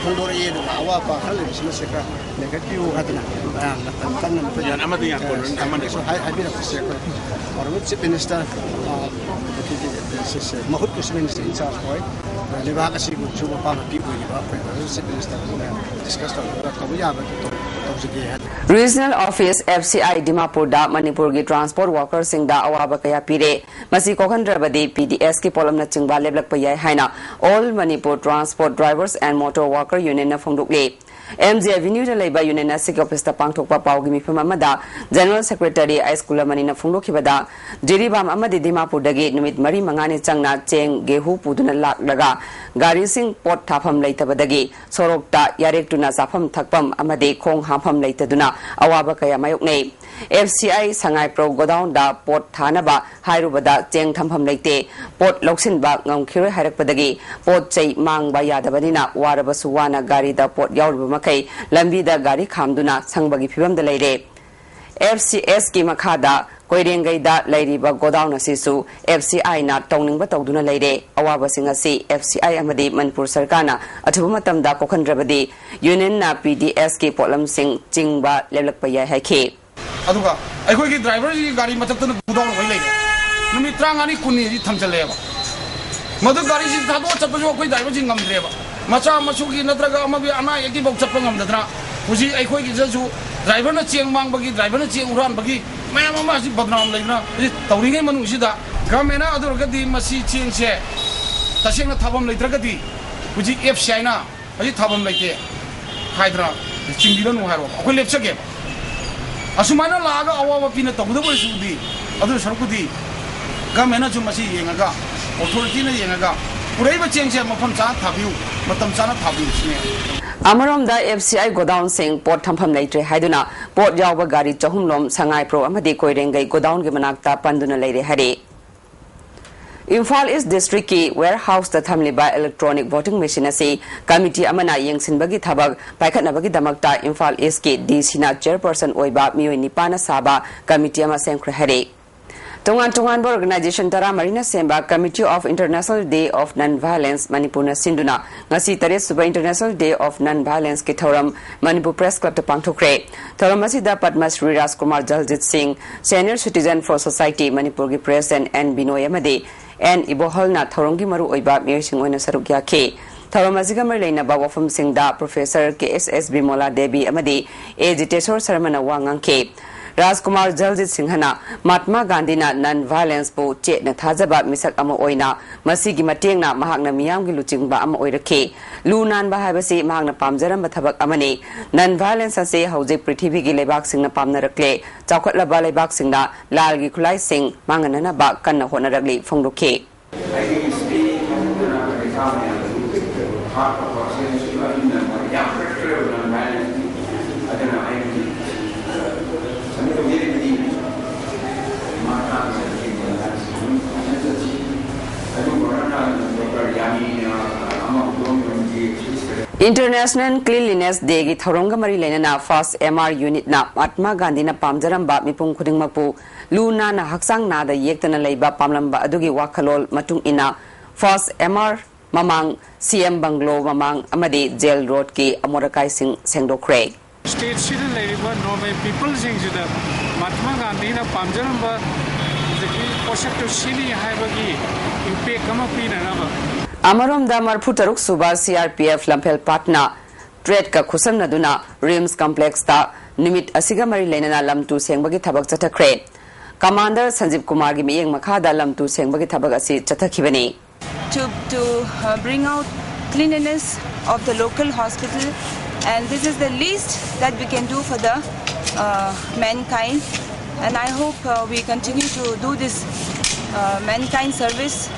ꯐꯣꯡꯗꯣꯔꯛꯑꯦ, ꯑꯗꯨꯒ ꯑꯋꯥꯠ ꯑꯄꯥ ꯈꯔ ꯂꯩꯕꯁꯤꯃꯁꯦ ꯈꯔ ꯃꯦꯟꯈꯠꯄꯤꯌꯨ ꯍꯥꯏꯗꯅ ꯃꯌꯥꯝꯅ ꯀꯟꯅ ꯃꯈꯣꯏ ꯌꯥꯅꯤ, ꯑꯃꯗ ꯌꯥꯝ ꯀꯣꯟꯅ ꯑꯃꯅ ꯑꯁꯨ ꯍꯥꯏ-, ꯍꯥꯏꯕꯤꯔꯛꯄꯁꯦ ꯑꯩꯈꯣꯏ Honorable Chief Minister, ꯑ, ꯑꯩꯈꯣꯏꯒꯤ, ꯑ, ꯁꯤꯁꯦ ꯃꯍꯨꯠ ꯀꯨꯁꯃꯤꯟꯁꯦ in charge ꯑꯣꯏ꯫ ꯑ, ꯂꯩꯕꯥꯛ ꯑꯁꯤꯕꯨ ꯁꯨꯕ ꯄꯥꯝꯕ ꯄꯤꯕ ꯑꯣꯏꯔꯤꯕ ꯑꯩꯈꯣꯏ Honorable Chief Minister ꯑꯗꯨꯅ discuss ꯇꯧꯔꯒ ꯇꯧꯕ ꯌꯥꯕ ꯑꯗꯨ ꯇꯧ-, ꯇꯧꯖꯒꯦ ꯍꯥꯏꯅ꯫ Regional Office F C I ꯗꯤꯃꯥꯄꯨꯔꯗ ꯃꯅꯤꯄꯨꯔꯒꯤ transport workerꯁꯤꯡꯗ ꯑꯋꯥꯕ ꯀꯌꯥ ꯄꯤꯔꯦ꯫ ꯃꯁꯤ ꯀꯣꯛꯍꯟꯗ꯭ꯔꯕꯗꯤ P D Sꯀꯤ ꯄꯣꯠꯂꯝꯅꯆꯤꯡꯕ ꯂꯦꯞꯂꯛꯄ ꯌꯥꯏ ꯍꯥꯏꯅ All Manipur Transport Drivers and Motor Worker Unionꯅ ꯐꯣꯡꯗꯣꯛꯂꯤ꯫ M G Avenueꯗ ꯂꯩꯕ ꯌꯨꯅꯤꯌꯟ ꯑꯁꯤꯒꯤ ꯑꯣꯐꯤꯁꯇ ꯄꯥꯡꯊꯣꯛꯄ ꯄꯥꯎꯒꯤ ꯃꯤꯐꯝ ꯑꯃꯗ General Secretary ꯑꯥꯏ ꯁ꯭ꯀꯨꯂꯃꯅꯤꯅ ꯐꯣꯡꯗꯣꯛꯈꯤꯕꯗ, ꯖꯤꯔꯤꯕꯥꯝ ꯑꯃꯗꯤ ꯗꯤꯃꯥꯄꯨꯔꯗꯒꯤ ꯅꯨꯃꯤꯠ ꯃꯔꯤ ꯃꯉꯥꯅꯤ ꯆꯪꯅ ꯆꯦꯡ, ꯒꯦꯍꯨ ꯄꯨꯗꯨꯅ ꯂꯥꯛꯂꯒ ꯒꯥꯔꯤꯁꯤꯡ ꯄꯣꯠ ꯊꯥꯐꯝ ꯂꯩꯇꯕꯗꯒꯤ ꯁꯣꯔꯣꯛꯇ ꯌꯥꯔꯦꯛꯇꯨꯅ ꯆꯥꯐꯝ ꯊꯛꯐꯝ ꯑꯃꯗꯤ ꯈꯣꯡ ꯍꯥꯝꯐꯝ ꯂꯩꯇꯗꯨꯅ ꯑꯋꯥꯕ ꯀꯌꯥ ꯃꯥꯌꯣꯛꯅꯩ꯫ F C I ꯁꯉꯥꯏꯄ꯭ꯔꯧ ꯒꯣꯗꯥꯎꯟꯗ ꯄꯣꯠ ꯊꯥꯅꯕ ꯍꯥꯏꯔꯨꯕꯗ ꯆꯦꯡ ꯊꯝꯐꯝ ꯂꯩꯇꯦ, ꯄꯣꯠ ꯂꯧꯁꯤꯟꯕ ꯉꯝꯈꯤꯔꯣꯏ ꯍꯥꯏꯔꯛꯄꯗꯒꯤ ꯄꯣꯠ ꯆꯩ ꯃꯥꯡꯕ ꯌꯥꯗꯕꯅꯤꯅ ꯋꯥꯔꯕꯁꯨ ꯋꯥꯅ ꯒꯥꯔꯤꯗ ꯄꯣꯠ ꯌꯥꯎꯔꯤꯕ ꯃꯈꯩ ꯂꯝꯕꯤꯗ ꯒꯥꯔꯤ ꯈꯥꯝꯗꯨꯅ ꯁꯪꯕꯒꯤ ꯐꯤꯕꯝꯗ ꯂꯩꯔꯦ꯫ F C Sꯀꯤ ꯃꯈꯥꯗ ꯀꯣꯏꯔꯦꯡꯒꯩꯗ ꯂꯩꯔꯤꯕ ꯒꯣꯗꯥꯎꯟ ꯑꯁꯤꯁꯨ F C Iꯅ ꯇꯧꯅꯤꯡꯕ ꯇꯧꯗꯨꯅ ꯂꯩꯔꯦ꯫ ꯑꯋꯥꯕꯁꯤꯡ ꯑꯁꯤ F C I ꯑꯃꯗꯤ ꯃꯅꯤꯄꯨꯔ ꯁꯔꯀꯥꯔꯅ ꯑꯊꯨꯕ ꯃꯇꯝꯗ ꯀꯣꯛꯍꯟꯗ꯭ꯔꯕꯗꯤ ꯌꯨꯅꯤꯌꯟꯅ P D Sꯀꯤ ꯄꯣꯠꯂꯝꯁꯤꯡ ꯆꯤꯡꯕ ꯂꯦꯞꯂꯛꯄ ꯌꯥꯏ ꯍꯥꯏꯈꯤ꯫ ꯑꯗꯨꯒ ꯑꯩꯈꯣꯏꯒꯤ ꯗ꯭ꯔꯥꯏꯚꯔꯁꯤꯒꯤ ꯒꯥꯔꯤ ꯃꯊꯛꯇꯅ ꯒꯨꯗꯥꯎꯟ ꯑꯣꯏ ꯂꯩꯔꯦ꯫ ꯅꯨꯃꯤꯠ ꯇꯔꯥꯃꯉꯥꯅꯤ ꯀꯨꯟꯅꯤꯗꯤ ꯊꯝꯖꯜꯂꯛꯑꯦꯕ꯫ ꯃꯗꯨ ꯒꯥꯔꯤꯁꯤ ꯊꯥꯗꯣꯛꯑ ꯆꯠꯄꯁꯨ ꯑꯩꯈꯣꯏ ꯗ꯭ꯔꯥꯏꯚꯔꯁꯤ ꯉꯝꯗ꯭ꯔꯦꯕ꯫ ꯃꯆꯥ ꯃꯁꯨꯒꯤ ꯅꯠꯇ꯭ꯔꯒ ꯑꯃꯒꯤ ꯑꯅꯥ ꯑꯌꯦꯛꯀꯤꯐꯥꯎ ꯆꯠꯄ ꯉꯝꯗꯗꯅ ꯍꯧꯖꯤꯛ ꯑꯩꯈꯣꯏꯒꯤꯗꯁꯨ ꯗ꯭ꯔꯥꯏꯚꯔꯅ ꯆꯦꯡ ꯃꯥꯡꯕꯒꯤ, ꯗ꯭ꯔꯥꯏꯚꯔꯅ ꯆꯦꯡ ꯍꯨꯔꯥꯟꯕꯒꯤ ꯃꯌꯥꯝ ꯑꯃ ꯍꯧꯖꯤꯛ ꯕꯗꯅꯥꯝ ꯂꯩꯗꯅ ꯍꯧꯖꯤꯛ ꯇꯧꯔꯤꯉꯩ ꯃꯅꯨꯡꯁꯤꯗ ꯒꯚꯔꯟꯃꯦꯟꯅ ꯑꯗꯨ ꯑꯣꯏꯔꯒꯗꯤ ꯃꯁꯤ ꯆꯦꯡꯁꯦ ꯇꯁꯦꯡꯅ ꯊꯥꯐꯝ ꯂꯩꯇ꯭ꯔꯒꯗꯤ ꯍꯧꯖꯤꯛ F C Iꯅ ꯍꯧꯖꯤꯛ ꯊꯥꯐꯝ ꯂꯩꯇꯦ ꯍꯥꯏꯗꯅ ꯆꯤꯡꯕꯤꯔꯅꯨ ꯍꯥꯏꯔꯣꯕ, ꯑꯩꯈꯣꯏ ꯂꯦꯞꯆꯒꯦꯕ꯫ ꯑꯁꯨꯃꯥꯏꯅ ꯂꯥꯛꯑꯒ ꯑꯋꯥꯕ ꯄꯤꯅ ꯇꯧꯒꯗꯕ ꯑꯣꯏꯔꯁꯨꯗꯤ, ꯑꯗꯨ ꯁꯔꯨꯛꯄꯨꯗꯤ ꯒꯚꯔꯟꯃꯦꯟꯅꯁꯨ ꯃꯁꯤ ꯌꯦꯡꯉꯒ, ꯑꯣꯊꯣꯔꯤꯇꯤꯅ ꯌꯦꯡꯉꯒ ꯄꯨꯔꯛꯏꯕ ꯆꯦꯡꯁꯦ ꯃꯐꯝ ꯆꯥꯅ ꯊꯥꯕꯤꯌꯨ, ꯃꯇꯝ ꯆꯥꯅ ꯊꯥꯕꯤꯌꯨ ꯁꯤꯅꯦ꯫ ꯑꯃꯔꯣꯝꯗ F C I ꯒꯣꯗꯥꯎꯟꯁꯤꯡ ꯄꯣꯠ ꯊꯝꯐꯝ ꯂꯩꯇ꯭ꯔꯦ ꯍꯥꯏꯗꯨꯅ ꯄꯣꯠ ꯌꯥꯎꯕ ꯒꯥꯔꯤ ꯆꯍꯨꯝꯂꯣꯝ ꯁꯉꯥꯏꯄ꯭ꯔꯧ ꯑꯃꯗꯤ ꯀꯣꯏꯔꯦꯡꯒꯩ ꯒꯣꯗꯥꯎꯟꯒꯤ ꯃꯅꯥꯛꯇ ꯄꯟꯗꯨꯅ ꯂꯩꯔꯦ ꯍꯥꯏꯔꯤ꯫ ꯏꯝꯐꯥꯜ ꯏꯁ ꯗꯤꯁꯇ꯭ꯔꯤꯛꯀꯤ ꯋꯦꯌꯔꯍꯥꯎꯁꯇ ꯊꯝꯂꯤꯕ electronic voting machine ꯑꯁꯤ ꯀꯃꯤꯇꯤ ꯑꯃꯅ ꯌꯦꯡꯁꯤꯟꯕꯒꯤ ꯊꯕꯛ ꯄꯥꯏꯈꯠꯅꯕꯒꯤꯗꯃꯛꯇ ꯏꯝꯐꯥꯜ ꯏꯁꯀꯤ D Cꯅ chairperson ꯑꯣꯏꯕ ꯃꯤꯑꯣꯏ ꯅꯤꯄꯥꯟꯅ ꯁꯥꯕ ꯀꯃꯤꯇꯤ ꯑꯃ ꯁꯦꯝꯈ꯭ꯔꯦ ꯍꯥꯏꯔꯤ꯫ ꯇꯣꯉꯥꯟ ꯇꯣꯉꯥꯟꯕ organization ꯇꯔꯥꯃꯔꯤꯅ ꯁꯦꯝꯕ Committee of International Day of Non-Violence ꯃꯅꯤꯄꯨꯔꯅ ꯁꯤꯟꯗꯨꯅ ꯉꯁꯤ ꯇꯔꯦꯠ ꯁꯨꯕ International Day of Non-Violence ꯀꯤ ꯊꯧꯔꯝ ꯃꯅꯤꯄꯨꯔ Press Club ꯇ ꯄꯥꯡꯊꯣꯛꯈ꯭ꯔꯦ꯫ ꯊꯧꯔꯝ ꯑꯁꯤꯗ ꯄꯗꯃ ꯁ꯭ꯔꯤ ꯔꯥꯖꯀꯨꯃꯥꯔ ꯖꯜꯖꯤꯠ ꯁꯤꯡ, Senior Citizen for Society ꯃꯅꯤꯄꯨꯔꯒꯤ President ꯑꯦꯟ ꯕꯤꯅꯣꯏ ꯑꯃꯗꯤ ꯑꯦꯟ ꯏꯕꯣꯍꯜꯅ ꯊꯧꯔꯝꯒꯤ ꯃꯔꯨꯑꯣꯏꯕ ꯃꯤꯑꯣꯏꯁꯤꯡ ꯑꯣꯏꯅ ꯁꯔꯨꯛ ꯌꯥꯈꯤ꯫ ꯊꯧꯔꯝ ꯑꯁꯤꯒ ꯃꯔꯤ ꯂꯩꯅꯕ ꯋꯥꯐꯝꯁꯤꯡꯗ Professor ꯀꯦ ꯑꯦꯁ ꯑꯦꯁ ꯕꯤꯃꯣꯂꯥ ꯗꯦꯕꯤ ꯑꯃꯗꯤ ꯑꯦ ꯖꯤꯇꯦꯁꯣꯔ ꯁꯔꯃꯅ ꯋꯥ ꯉꯥꯡꯈꯤ꯫ ꯔꯥꯖꯀꯨꯃꯥꯔ ꯖꯜꯖꯤꯠ ꯁꯤꯡꯍꯅ ꯃꯍꯥꯠꯃꯥ ꯒꯥꯟꯙꯤꯅ non-violence ꯄꯨ ꯆꯦꯠꯅ ꯊꯥꯖꯕ ꯃꯤꯁꯛ ꯑꯃ ꯑꯣꯏꯅ ꯃꯁꯤꯒꯤ ꯃꯇꯦꯡꯅ ꯃꯍꯥꯛꯅ ꯃꯤꯌꯥꯝꯒꯤ ꯂꯨꯆꯤꯡꯕ ꯑꯃ ꯑꯣꯏꯔꯛꯈꯤ꯫ ꯂꯨ ꯅꯥꯟꯕ ꯍꯥꯏꯕꯁꯤ ꯃꯍꯥꯛꯅ ꯄꯥꯝꯖꯔꯝꯕ ꯊꯕꯛ ꯑꯃꯅꯤ꯫ Non-violence ꯑꯁꯤ ꯍꯧꯖꯤꯛ ꯄ꯭ꯔꯤꯊꯤꯕꯤꯒꯤ ꯂꯩꯕꯥꯛꯁꯤꯡꯅ ꯄꯥꯝꯅꯔꯛꯂꯦ꯫ ꯆꯥꯎꯈꯠꯂꯕ ꯂꯩꯕꯥꯛꯁꯤꯡꯅ ꯂꯥꯜꯒꯤ ꯈꯨꯠꯂꯥꯏꯁꯤꯡ ꯃꯥꯡꯍꯟꯅꯅꯕ ꯀꯟꯅ ꯍꯣꯠꯅꯔꯛꯂꯤ ꯐꯣꯡꯗꯣꯛꯈꯤ꯫ ꯑꯩꯒꯤ ꯁ꯭ꯇꯦꯠ ꯅꯠꯇꯅ ꯄꯩꯁꯥ ꯃꯌꯥꯝꯁꯨ ꯍꯥꯞꯄ ꯈꯣꯠꯄꯁꯦ ꯑꯗꯨꯝ ꯌꯥꯝ ꯐꯠꯇ꯭ꯔꯦꯕ non-violence ꯀꯤ꯫ ꯑꯗꯨꯅ ꯑꯩ ꯍꯧꯖꯤꯛ ꯁꯕꯃꯤꯠ ꯇꯧꯖꯔꯤꯕꯗꯤ ꯃꯥ ꯇꯥꯡꯅ ꯆꯠꯁꯤ꯫ ꯑꯗꯨꯒ ꯅꯪꯅ ꯗꯣꯛꯇꯔ ꯌꯥꯃꯤꯅ ꯑꯃ ꯍꯧꯗꯣꯛꯑꯝꯃꯤꯕ ꯍꯧꯖꯤꯛ International Cleanliness Day ꯒꯤ ꯊꯧꯔꯝꯒ ꯃꯔꯤ ꯂꯩꯅꯅ ꯐꯥꯁꯠ ꯑꯦꯝ ꯑꯥꯔ ꯌꯨꯅꯤꯠꯅ ꯃꯍꯥꯠꯃꯥ ꯒꯥꯟꯙꯤꯅ ꯄꯥꯝꯖꯔꯝꯕ ꯃꯤꯄꯨꯝ ꯈꯨꯗꯤꯡꯃꯛꯄꯨ ꯂꯨ ꯅꯥꯟꯅ ꯍꯛꯆꯥꯡ ꯅꯥꯗ ꯌꯦꯛꯇꯅ ꯂꯩꯕ ꯄꯥꯝꯂꯝꯕ ꯑꯗꯨꯒꯤ ꯋꯥꯈꯜꯂꯣꯟ ꯃꯇꯨꯡ ꯏꯟꯅ ꯐꯥꯁꯠ ꯑꯦꯝ ꯑꯥꯔ ꯃꯃꯥꯡ, ꯁꯤ ꯑꯦꯝ ꯕꯪꯒ꯭ꯂꯣ ꯃꯃꯥꯡ ꯑꯃꯗꯤ ꯖꯦꯜ ꯔꯣꯗꯀꯤ ꯑꯃꯣꯠ ꯑꯀꯥꯏꯁꯤꯡ ꯁꯦꯡꯗꯣꯛꯈ꯭ꯔꯦ꯫ ꯁ꯭ꯇꯦꯠꯁꯤꯗ ꯂꯩꯔꯤꯕ ꯅꯣꯔꯃꯦꯜ ꯄꯤꯄꯜꯁꯤꯡꯁꯤꯗ ꯃꯍꯥꯠꯃꯥ ꯒꯥꯟꯙꯤꯅ ꯄꯥꯝꯖꯔꯝꯕ ꯍꯧꯖꯤꯛꯀꯤ ꯄꯣꯠꯁꯛꯇꯨ ꯁꯤꯅꯤ ꯍꯥꯏꯕꯒꯤ ꯏꯝꯄꯦꯛ ꯑꯃ ꯄꯤꯅꯅꯕ꯫ ꯑꯃꯔꯣꯝꯗ ꯃꯔꯤꯐꯨ ꯇꯔꯨꯛ ꯁꯨꯕ ꯁꯤ ꯑꯥꯔ ꯄꯤ ꯑꯦꯐ ꯂꯝꯐꯦꯜ ꯄꯥꯠꯅ ꯇ꯭ꯔꯦꯠꯀ ꯈꯨꯠꯁꯝꯅꯗꯨꯅ ꯔꯤꯝꯁ ꯀꯝꯄ꯭ꯂꯦꯛꯁꯇ ꯅꯨꯃꯤꯠ ꯑꯁꯤꯒ ꯃꯔꯤ ꯂꯩꯅꯅ ꯂꯝ ꯇꯨ ꯁꯦꯡꯕꯒꯤ ꯊꯕꯛ ꯆꯠꯊꯈ꯭ꯔꯦ꯫ ꯀꯃꯥꯟꯗꯔ ꯁꯟꯖꯤꯞ ꯀꯨꯃꯥꯔꯒꯤ ꯃꯤꯠꯌꯦꯡ ꯃꯈꯥꯗ ꯂꯝ ꯇꯨ ꯁꯦꯡꯕꯒꯤ ꯊꯕꯛ ꯑꯁꯤ ꯆꯠꯊꯈꯤꯕꯅꯤ꯫ To, to uh, bring out cleanliness of the local hospital, and this is the least that we can do for the uh, mankind. And I hope uh, we continue to do this uh, mankind service.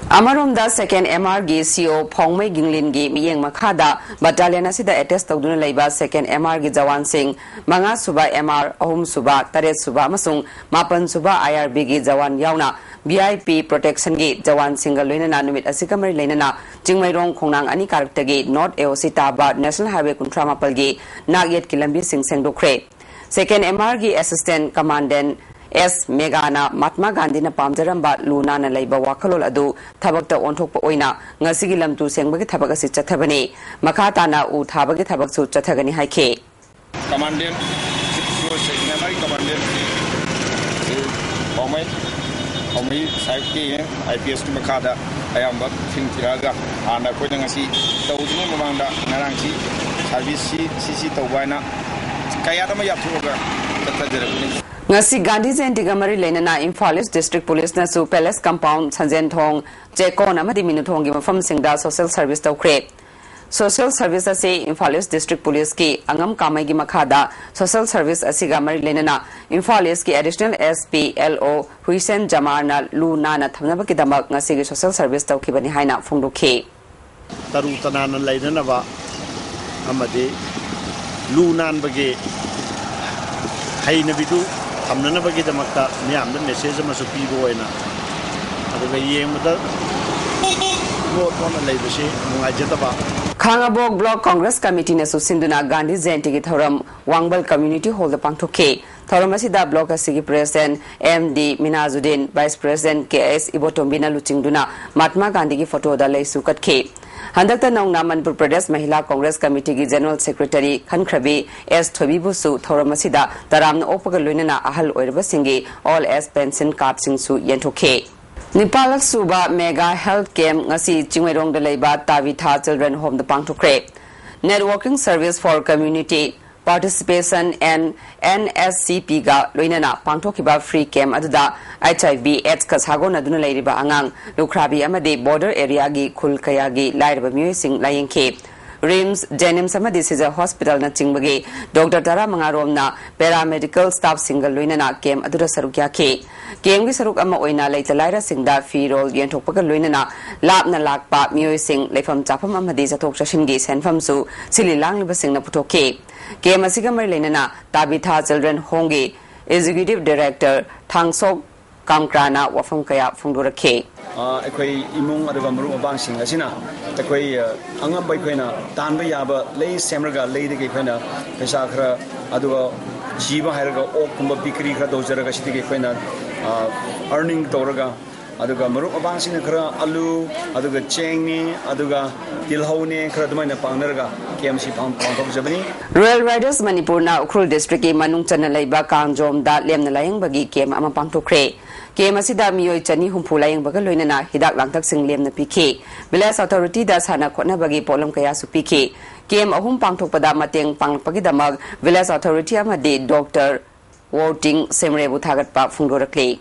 ꯑꯃꯔꯣꯝꯗ ꯁꯦꯀꯦꯟ M ꯑꯥꯔꯒꯤ ꯁꯤ ꯑꯣ ꯐꯣꯡꯃꯩ ꯒꯤꯡꯂꯤꯟꯒꯤ ꯃꯤꯠꯌꯦꯡ ꯃꯈꯥꯗ battalion ꯑꯁꯤꯗ attach ꯇꯧꯗꯨꯅ ꯂꯩꯕ ꯁꯦꯀꯦꯟ M ꯑꯥꯔꯒꯤ ꯖꯋꯥꯟꯁꯤꯡ, ꯃꯉꯥ ꯁꯨꯕ ꯑꯦꯝ ꯑꯥꯔ, ꯑꯍꯨꯝ ꯁꯨꯕ, ꯇꯔꯦꯠ ꯁꯨꯕ ꯑꯃꯁꯨꯡ ꯃꯥꯄꯟ ꯁꯨꯕ ꯑꯥꯏ ꯑꯥꯔ ꯕꯤꯒꯤ ꯖꯋꯥꯟ ꯌꯥꯎꯅ ꯚꯤ ꯑꯥꯏ ꯄꯤ ꯄ꯭ꯔꯣꯇꯦꯛꯁꯟꯒꯤ ꯖꯋꯥꯟꯁꯤꯡꯒ ꯂꯣꯏꯅꯅ ꯅꯨꯃꯤꯠ ꯑꯁꯤꯒ ꯃꯔꯤ ꯂꯩꯅꯅ ꯆꯤꯡꯃꯩꯔꯣꯡ ꯈꯣꯡꯅꯥꯡ ꯑꯅꯤ ꯀꯥꯔꯛꯇꯒꯤ ꯅꯣꯔꯠ ꯑꯦ ꯑꯣ ꯁꯤ ꯇꯥꯕ ꯅꯦꯁꯅꯦꯜ ꯍꯥꯏꯋꯦ ꯀꯨꯟꯊ꯭ꯔꯥ ꯃꯥꯄꯜꯒꯤ ꯅꯥꯛꯌꯦꯠꯀꯤ ꯂꯝꯕꯤꯁꯤꯡ ꯁꯦꯡꯗꯣꯛꯈ꯭ꯔꯦ꯫ ꯁꯦꯀꯦꯟ ꯑꯦꯝ ꯑꯥꯔꯒꯤ ꯑꯦꯁꯤꯁꯇꯦꯟꯠ ꯀꯃꯥꯟꯗꯦꯟꯠ ꯑꯦꯁ ꯃꯦꯒꯥꯅ ꯃꯍꯥꯠꯃꯥ ꯒꯥꯟꯙꯤꯅ ꯄꯥꯝꯖꯔꯝꯕ ꯂꯨ ꯅꯥꯟꯅ ꯂꯩꯕ ꯋꯥꯈꯜꯂꯣꯟ ꯑꯗꯨ ꯊꯕꯛꯇ ꯑꯣꯟꯊꯣꯛꯄ ꯑꯣꯏꯅ ꯉꯁꯤꯒꯤ ꯂꯝ ꯇꯨ ꯁꯦꯡꯕꯒꯤ ꯊꯕꯛ ꯑꯁꯤ ꯆꯠꯊꯕꯅꯤ꯫ ꯃꯈꯥ ꯇꯥꯅ ꯎ ꯊꯥꯕꯒꯤ ꯊꯕꯛꯁꯨ ꯆꯠꯊꯒꯅꯤ ꯍꯥꯏꯈꯤ꯫ ꯀꯃꯥꯟꯗꯦꯟ ꯁꯤꯛꯁ ꯖꯤꯔꯣ ꯁꯤꯛꯁ ꯃꯌꯥꯟꯃꯥꯔꯒꯤ ꯀꯃꯥꯟꯗꯦꯟꯁꯤ ꯄꯥꯎꯃꯩ ꯄꯥꯎꯃꯩ ꯁꯥꯍꯦꯕꯀꯤ ꯑꯥꯏ ꯄꯤ ꯑꯦꯁꯀꯤ ꯃꯈꯥꯗ ꯑꯌꯥꯝꯕ ꯁꯤꯡ ꯊꯤꯔꯛꯑꯒ ꯍꯥꯟꯅ ꯑꯩꯈꯣꯏꯅ ꯉꯁꯤ ꯇꯧꯗ꯭ꯔꯤꯉꯩ ꯃꯃꯥꯡꯗ ꯉꯔꯥꯡꯁꯤ ꯁꯥꯔꯚꯤꯁꯁꯤ ꯁꯤ ꯁꯤ ꯇꯧꯕ ꯍꯥꯏꯅ ꯀꯌꯥꯠ ꯑꯃ ꯌꯥꯊꯣꯛꯑꯒ ꯆꯠꯊꯖꯔꯛꯄꯅꯤ꯫ ꯉꯁꯤ ꯒꯥꯟꯙꯤ ꯖꯌꯟꯇꯤꯒ ꯃꯔꯤ ꯂꯩꯅꯅ ꯏꯝꯐꯥꯜ ꯏꯁ ꯗꯤꯁꯇ꯭ꯔꯤꯛ ꯄꯨꯂꯤꯁꯅꯁꯨ ꯄꯦꯂꯦꯁ ꯀꯝꯄꯥꯎꯟ, ꯁꯟꯖꯦꯟ ꯊꯣꯡ, ꯆꯦꯛꯀꯣꯟ ꯑꯃꯗꯤ ꯃꯤꯅꯨꯊꯣꯡꯒꯤ ꯃꯐꯝꯁꯤꯡꯗ ꯁꯣꯁꯦꯜ ꯁꯔꯚꯤꯁ ꯇꯧꯈ꯭ꯔꯦ꯫ ꯁꯣꯁꯦꯜ ꯁꯔꯚꯤꯁ ꯑꯁꯤ ꯏꯝꯐꯥꯜ ꯏꯁ ꯗꯤꯁꯇ꯭ꯔꯤꯛ ꯄꯨꯂꯤꯁꯀꯤ ꯑꯉꯝ ꯀꯥꯃꯩꯒꯤ ꯃꯈꯥꯗ ꯁꯣꯁꯦꯜ ꯁꯔꯚꯤꯁ ꯑꯁꯤꯒ ꯃꯔꯤ ꯂꯩꯅꯅ ꯏꯝꯐꯥꯜ ꯏꯁꯀꯤ ꯑꯦꯗꯤꯁꯅꯦꯜ ꯑꯦꯁ ꯄꯤ ꯑꯦꯜ ꯑꯣ ꯍꯨꯏꯁꯦꯟ ꯖꯃꯥꯔꯅ ꯂꯨ ꯅꯥꯟꯅ ꯊꯝꯅꯕꯒꯤꯗꯃꯛ ꯉꯁꯤꯒꯤ ꯁꯣꯁꯦꯜ ꯁꯔꯚꯤꯁ ꯇꯧꯈꯤꯕꯅꯤ ꯍꯥꯏꯅ ꯐꯣꯡꯗꯣꯛꯈꯤ꯫ ꯇꯔꯨ ꯇꯅꯥꯟꯅ ꯂꯩꯅꯅꯕ ꯑꯃꯗꯤ ꯂꯨ ꯅꯥꯟꯕꯒꯤ ꯍꯩꯅꯕꯤꯗꯨ ꯊꯝꯅꯅꯕꯒꯤꯗꯃꯛꯇ ꯃꯤꯌꯥꯝꯗ ꯃꯦꯁꯦꯖ ꯑꯃꯁꯨ ꯄꯤꯕ ꯑꯣꯏꯅ ꯑꯗꯨꯒ ꯌꯦꯡꯕꯗ ꯃꯣꯠ ꯃꯣꯠꯅ ꯂꯩꯕꯁꯤ ꯅꯨꯡꯉꯥꯏꯖꯗꯕ꯫ ꯈꯥꯉꯕꯣꯛ ꯕ꯭ꯂꯣꯛ ꯀꯣꯡꯒ꯭ꯔꯦꯁ ꯀꯃꯤꯇꯤꯅꯁꯨ ꯁꯤꯟꯗꯨꯅ ꯒꯥꯟꯙꯤ ꯖꯌꯟꯇꯤꯒꯤ ꯊꯧꯔꯝ ꯋꯥꯡꯕꯜ ꯀꯝꯃ꯭ꯌꯨꯅꯤꯇꯤ ꯍꯣꯜꯗ ꯄꯥꯡꯊꯣꯛꯈꯤ꯫ ꯊꯧꯔꯝ ꯑꯁꯤꯗ ꯕ꯭ꯂꯣꯛ ꯑꯁꯤꯒꯤ president M D Minajuddin, vice president K S ꯏꯕꯣꯇꯣꯝꯕꯤꯅ ꯂꯨꯆꯤꯡꯗꯨꯅ ꯃꯍꯥꯠꯃꯥ ꯒꯥꯟꯙꯤꯒꯤ ꯐꯣꯇꯣꯗ ꯂꯩꯁꯨ ꯀꯠꯈꯤ꯫ ꯍꯟꯗꯛꯇ ꯅꯧꯅ ꯃꯅꯤꯄꯨꯔ ꯄ꯭ꯔꯗꯦꯁ ꯃꯍꯤꯂꯥ ꯀꯣꯡꯒ꯭ꯔꯦꯁ ꯀꯃꯤꯇꯤꯒꯤ ꯖꯦꯅꯔꯦꯜ ꯁꯦꯀ꯭ꯔꯦꯇꯔꯤ ꯈꯟꯈ꯭ꯔꯕꯤ ꯑꯦꯁ ꯊꯣꯏꯕꯤꯕꯨꯁꯨ ꯊꯧꯔꯝ ꯑꯁꯤꯗ ꯇꯔꯥꯝꯅ ꯑꯣꯛꯄꯒ ꯂꯣꯏꯅꯅ ꯑꯍꯜ ꯑꯣꯏꯔꯕꯁꯤꯡꯒꯤ ꯑꯣꯜ ꯑꯦꯖ ꯄꯦꯟꯁꯤꯟ ꯀꯥꯔꯗꯁꯤꯡꯁꯨ ꯌꯦꯟꯊꯣꯛꯈꯤ꯫ ꯅꯤꯄꯥꯜꯂꯛ ꯁꯨꯕ ꯃꯦꯒꯥ ꯍꯦꯜꯊ ꯀꯦꯝꯞ ꯉꯁꯤ ꯆꯤꯡꯃꯩꯔꯣꯡꯗ ꯂꯩꯕ ꯇꯥꯕꯤꯊꯥ ꯆꯤꯜꯗ꯭ꯔꯦꯟ ꯍꯣꯝꯗ ꯄꯥꯡꯊꯣꯛꯈ꯭ꯔꯦ꯫ Networking service for community participation and N S C ꯄꯤꯒ ꯂꯣꯏꯅꯅ ꯄꯥꯡꯊꯣꯛꯈꯤꯕ ꯐ꯭ꯔꯤ ꯀꯦꯝꯞ ꯑꯗꯨꯗ ꯑꯩꯆ ꯑꯥꯏ ꯚꯤ ꯑꯦꯗꯁꯀ ꯁꯥꯒꯣꯟꯅꯗꯨꯅ ꯂꯩꯔꯤꯕ ꯑꯉꯥꯡ, ꯂꯨꯈ꯭ꯔꯥꯕꯤ ꯑꯃꯗꯤ ꯕꯣꯔꯗꯔ ꯑꯦꯔꯤꯌꯥꯒꯤ ꯈꯨꯜ ꯀꯌꯥꯒꯤ ꯂꯥꯏꯔꯕ ꯃꯤꯑꯣꯏꯁꯤꯡ ꯂꯥꯌꯦꯡꯈꯤ꯫ ꯔꯤꯝꯁ, ꯖꯦꯅꯤꯝꯁ ꯑꯃꯗꯤ ꯁꯤꯖꯔ ꯍꯣꯁꯄꯤꯇꯥꯜꯅꯆꯤꯡꯕꯒꯤ ꯗꯣꯛꯇꯔ ꯇꯔꯥꯃꯉꯥ ꯔꯣꯝꯅ ꯄꯦꯔꯥꯃꯦꯗꯤꯀꯦꯜ ꯁ꯭ꯇꯥꯐꯁꯤꯡꯒ ꯂꯣꯏꯅꯅ ꯀꯦꯝꯞ ꯑꯗꯨꯗ ꯁꯔꯨꯛ ꯌꯥꯈꯤ꯫ ꯀꯦꯝꯞꯀꯤ ꯁꯔꯨꯛ ꯑꯃ ꯑꯣꯏꯅ ꯂꯩꯇ ꯂꯥꯏꯔꯁꯤꯡꯗ ꯐꯤꯔꯣꯜ ꯌꯦꯟꯊꯣꯛꯄꯒ ꯂꯣꯏꯅꯅ ꯂꯥꯞꯅ ꯂꯥꯛꯄ ꯃꯤꯑꯣꯏꯁꯤꯡ ꯂꯩꯐꯝ ꯆꯥꯐꯝ ꯑꯃꯗꯤ ꯆꯠꯊꯣꯛ ꯆꯠꯁꯤꯟꯒꯤ ꯁꯦꯟꯐꯝꯁꯨ ꯁꯤꯜꯂꯤ ꯂꯥꯡꯂꯤꯕꯁꯤꯡꯅ ꯄꯨꯊꯣꯛꯈꯤ꯫ ꯀꯦꯝꯞ ꯑꯁꯤꯒ ꯃꯔꯤ ꯂꯩꯅꯅ ꯇꯥꯕꯤꯊꯥ ꯆꯤꯜꯗ꯭ꯔꯦꯟ ꯍꯣꯝꯒꯤ ꯑꯦꯛꯖꯤꯀ꯭ꯌꯨꯇꯤꯚ ꯗꯥꯏꯔꯦꯛꯇꯔ ꯊꯥꯡꯁꯣꯛ ꯀꯥꯝꯀ꯭ꯔꯥꯅ ꯋꯥꯐꯝ ꯀꯌꯥ ꯐꯣꯡꯗꯣꯔꯛꯈꯤ꯫ ꯑꯩꯈꯣꯏ ꯏꯃꯨꯡ ꯑꯗꯨꯒ ꯃꯔꯨꯞ ꯃꯄꯥꯡꯁꯤꯡ ꯑꯁꯤꯅ ꯑꯩꯈꯣꯏ ꯑꯉꯝꯕ ꯑꯩꯈꯣꯏꯅ ꯇꯥꯟꯕ ꯌꯥꯕ ꯂꯩ ꯁꯦꯝꯂꯒ ꯂꯩꯗꯒꯤ ꯑꯩꯈꯣꯏꯅ ꯄꯩꯁꯥ ꯈꯔ ꯑꯗꯨꯒ ꯖꯤꯕ ꯍꯥꯏꯔꯒ ꯑꯣꯛꯀꯨꯝꯕ ꯕꯤꯀ꯭ꯔꯤ ꯈꯔ ꯇꯧꯖꯔꯒ ꯁꯤꯗꯒꯤ ꯑꯩꯈꯣꯏꯅ ꯑꯥꯔꯅꯤꯡ ꯇꯧꯔꯒ, ꯑꯗꯨꯒ ꯃꯔꯨꯞ ꯃꯄꯥꯡꯁꯤꯡꯅ ꯈꯔ ꯑꯂꯨ, ꯑꯗꯨꯒ ꯆꯦꯡꯅꯦ, ꯑꯗꯨꯒ ꯇꯤꯜꯍꯧꯅꯦ, ꯈꯔ ꯑꯗꯨꯃꯥꯏꯅ ꯄꯥꯡꯅꯔꯒ ꯀꯦꯝ ꯑꯁꯤ ꯄꯥꯡ- ꯄꯥꯡꯊꯣꯛꯆꯕꯅꯤ꯫ Rural Riders ꯃꯅꯤꯄꯨꯔꯅ ꯎꯈ꯭ꯔꯨꯜ ꯗꯤꯁꯇ꯭ꯔꯤꯛꯀꯤ ꯃꯅꯨꯡ ꯆꯟꯅ ꯂꯩꯕ ꯀꯥꯡꯖꯣꯝꯗ ꯂꯦꯝꯅ ꯂꯥꯌꯦꯡꯕꯒꯤ ꯀꯦꯝ ꯑꯃ ꯄꯥꯡꯊꯣꯛꯈ꯭ꯔꯦ꯫ ꯀꯦꯝ ꯑꯁꯤꯗ ꯃꯤꯑꯣꯏ ꯆꯅꯤ ꯍꯨꯝꯐꯨ ꯂꯥꯌꯦꯡꯕꯒ ꯂꯣꯏꯅꯅ ꯍꯤꯗꯥꯛ ꯂꯥꯡꯊꯛꯁꯤꯡ ꯂꯦꯝꯅ ꯄꯤꯈꯤ꯫ Village Authority ꯗ ꯁꯥꯟꯅ ꯈꯣꯠꯅꯕꯒꯤ ꯄꯣꯠꯂꯝ ꯀꯌꯥꯁꯨ ꯄꯤꯈꯤ꯫ ꯀꯦꯝ ꯑꯍꯨꯝ ꯄꯥꯡꯊꯣꯛꯄꯗ ꯃꯇꯦꯡ ꯄꯥꯡꯂꯛꯄꯒꯤꯗꯃꯛ Village Authority ꯑꯃꯗꯤ ꯗꯣꯛꯇꯔ ꯋꯣꯔꯇꯤꯡ ꯁꯦꯝꯔꯦꯕꯨ ꯊꯥꯒꯠꯄ ꯐꯣꯡꯗꯣꯔꯛꯂꯤ꯫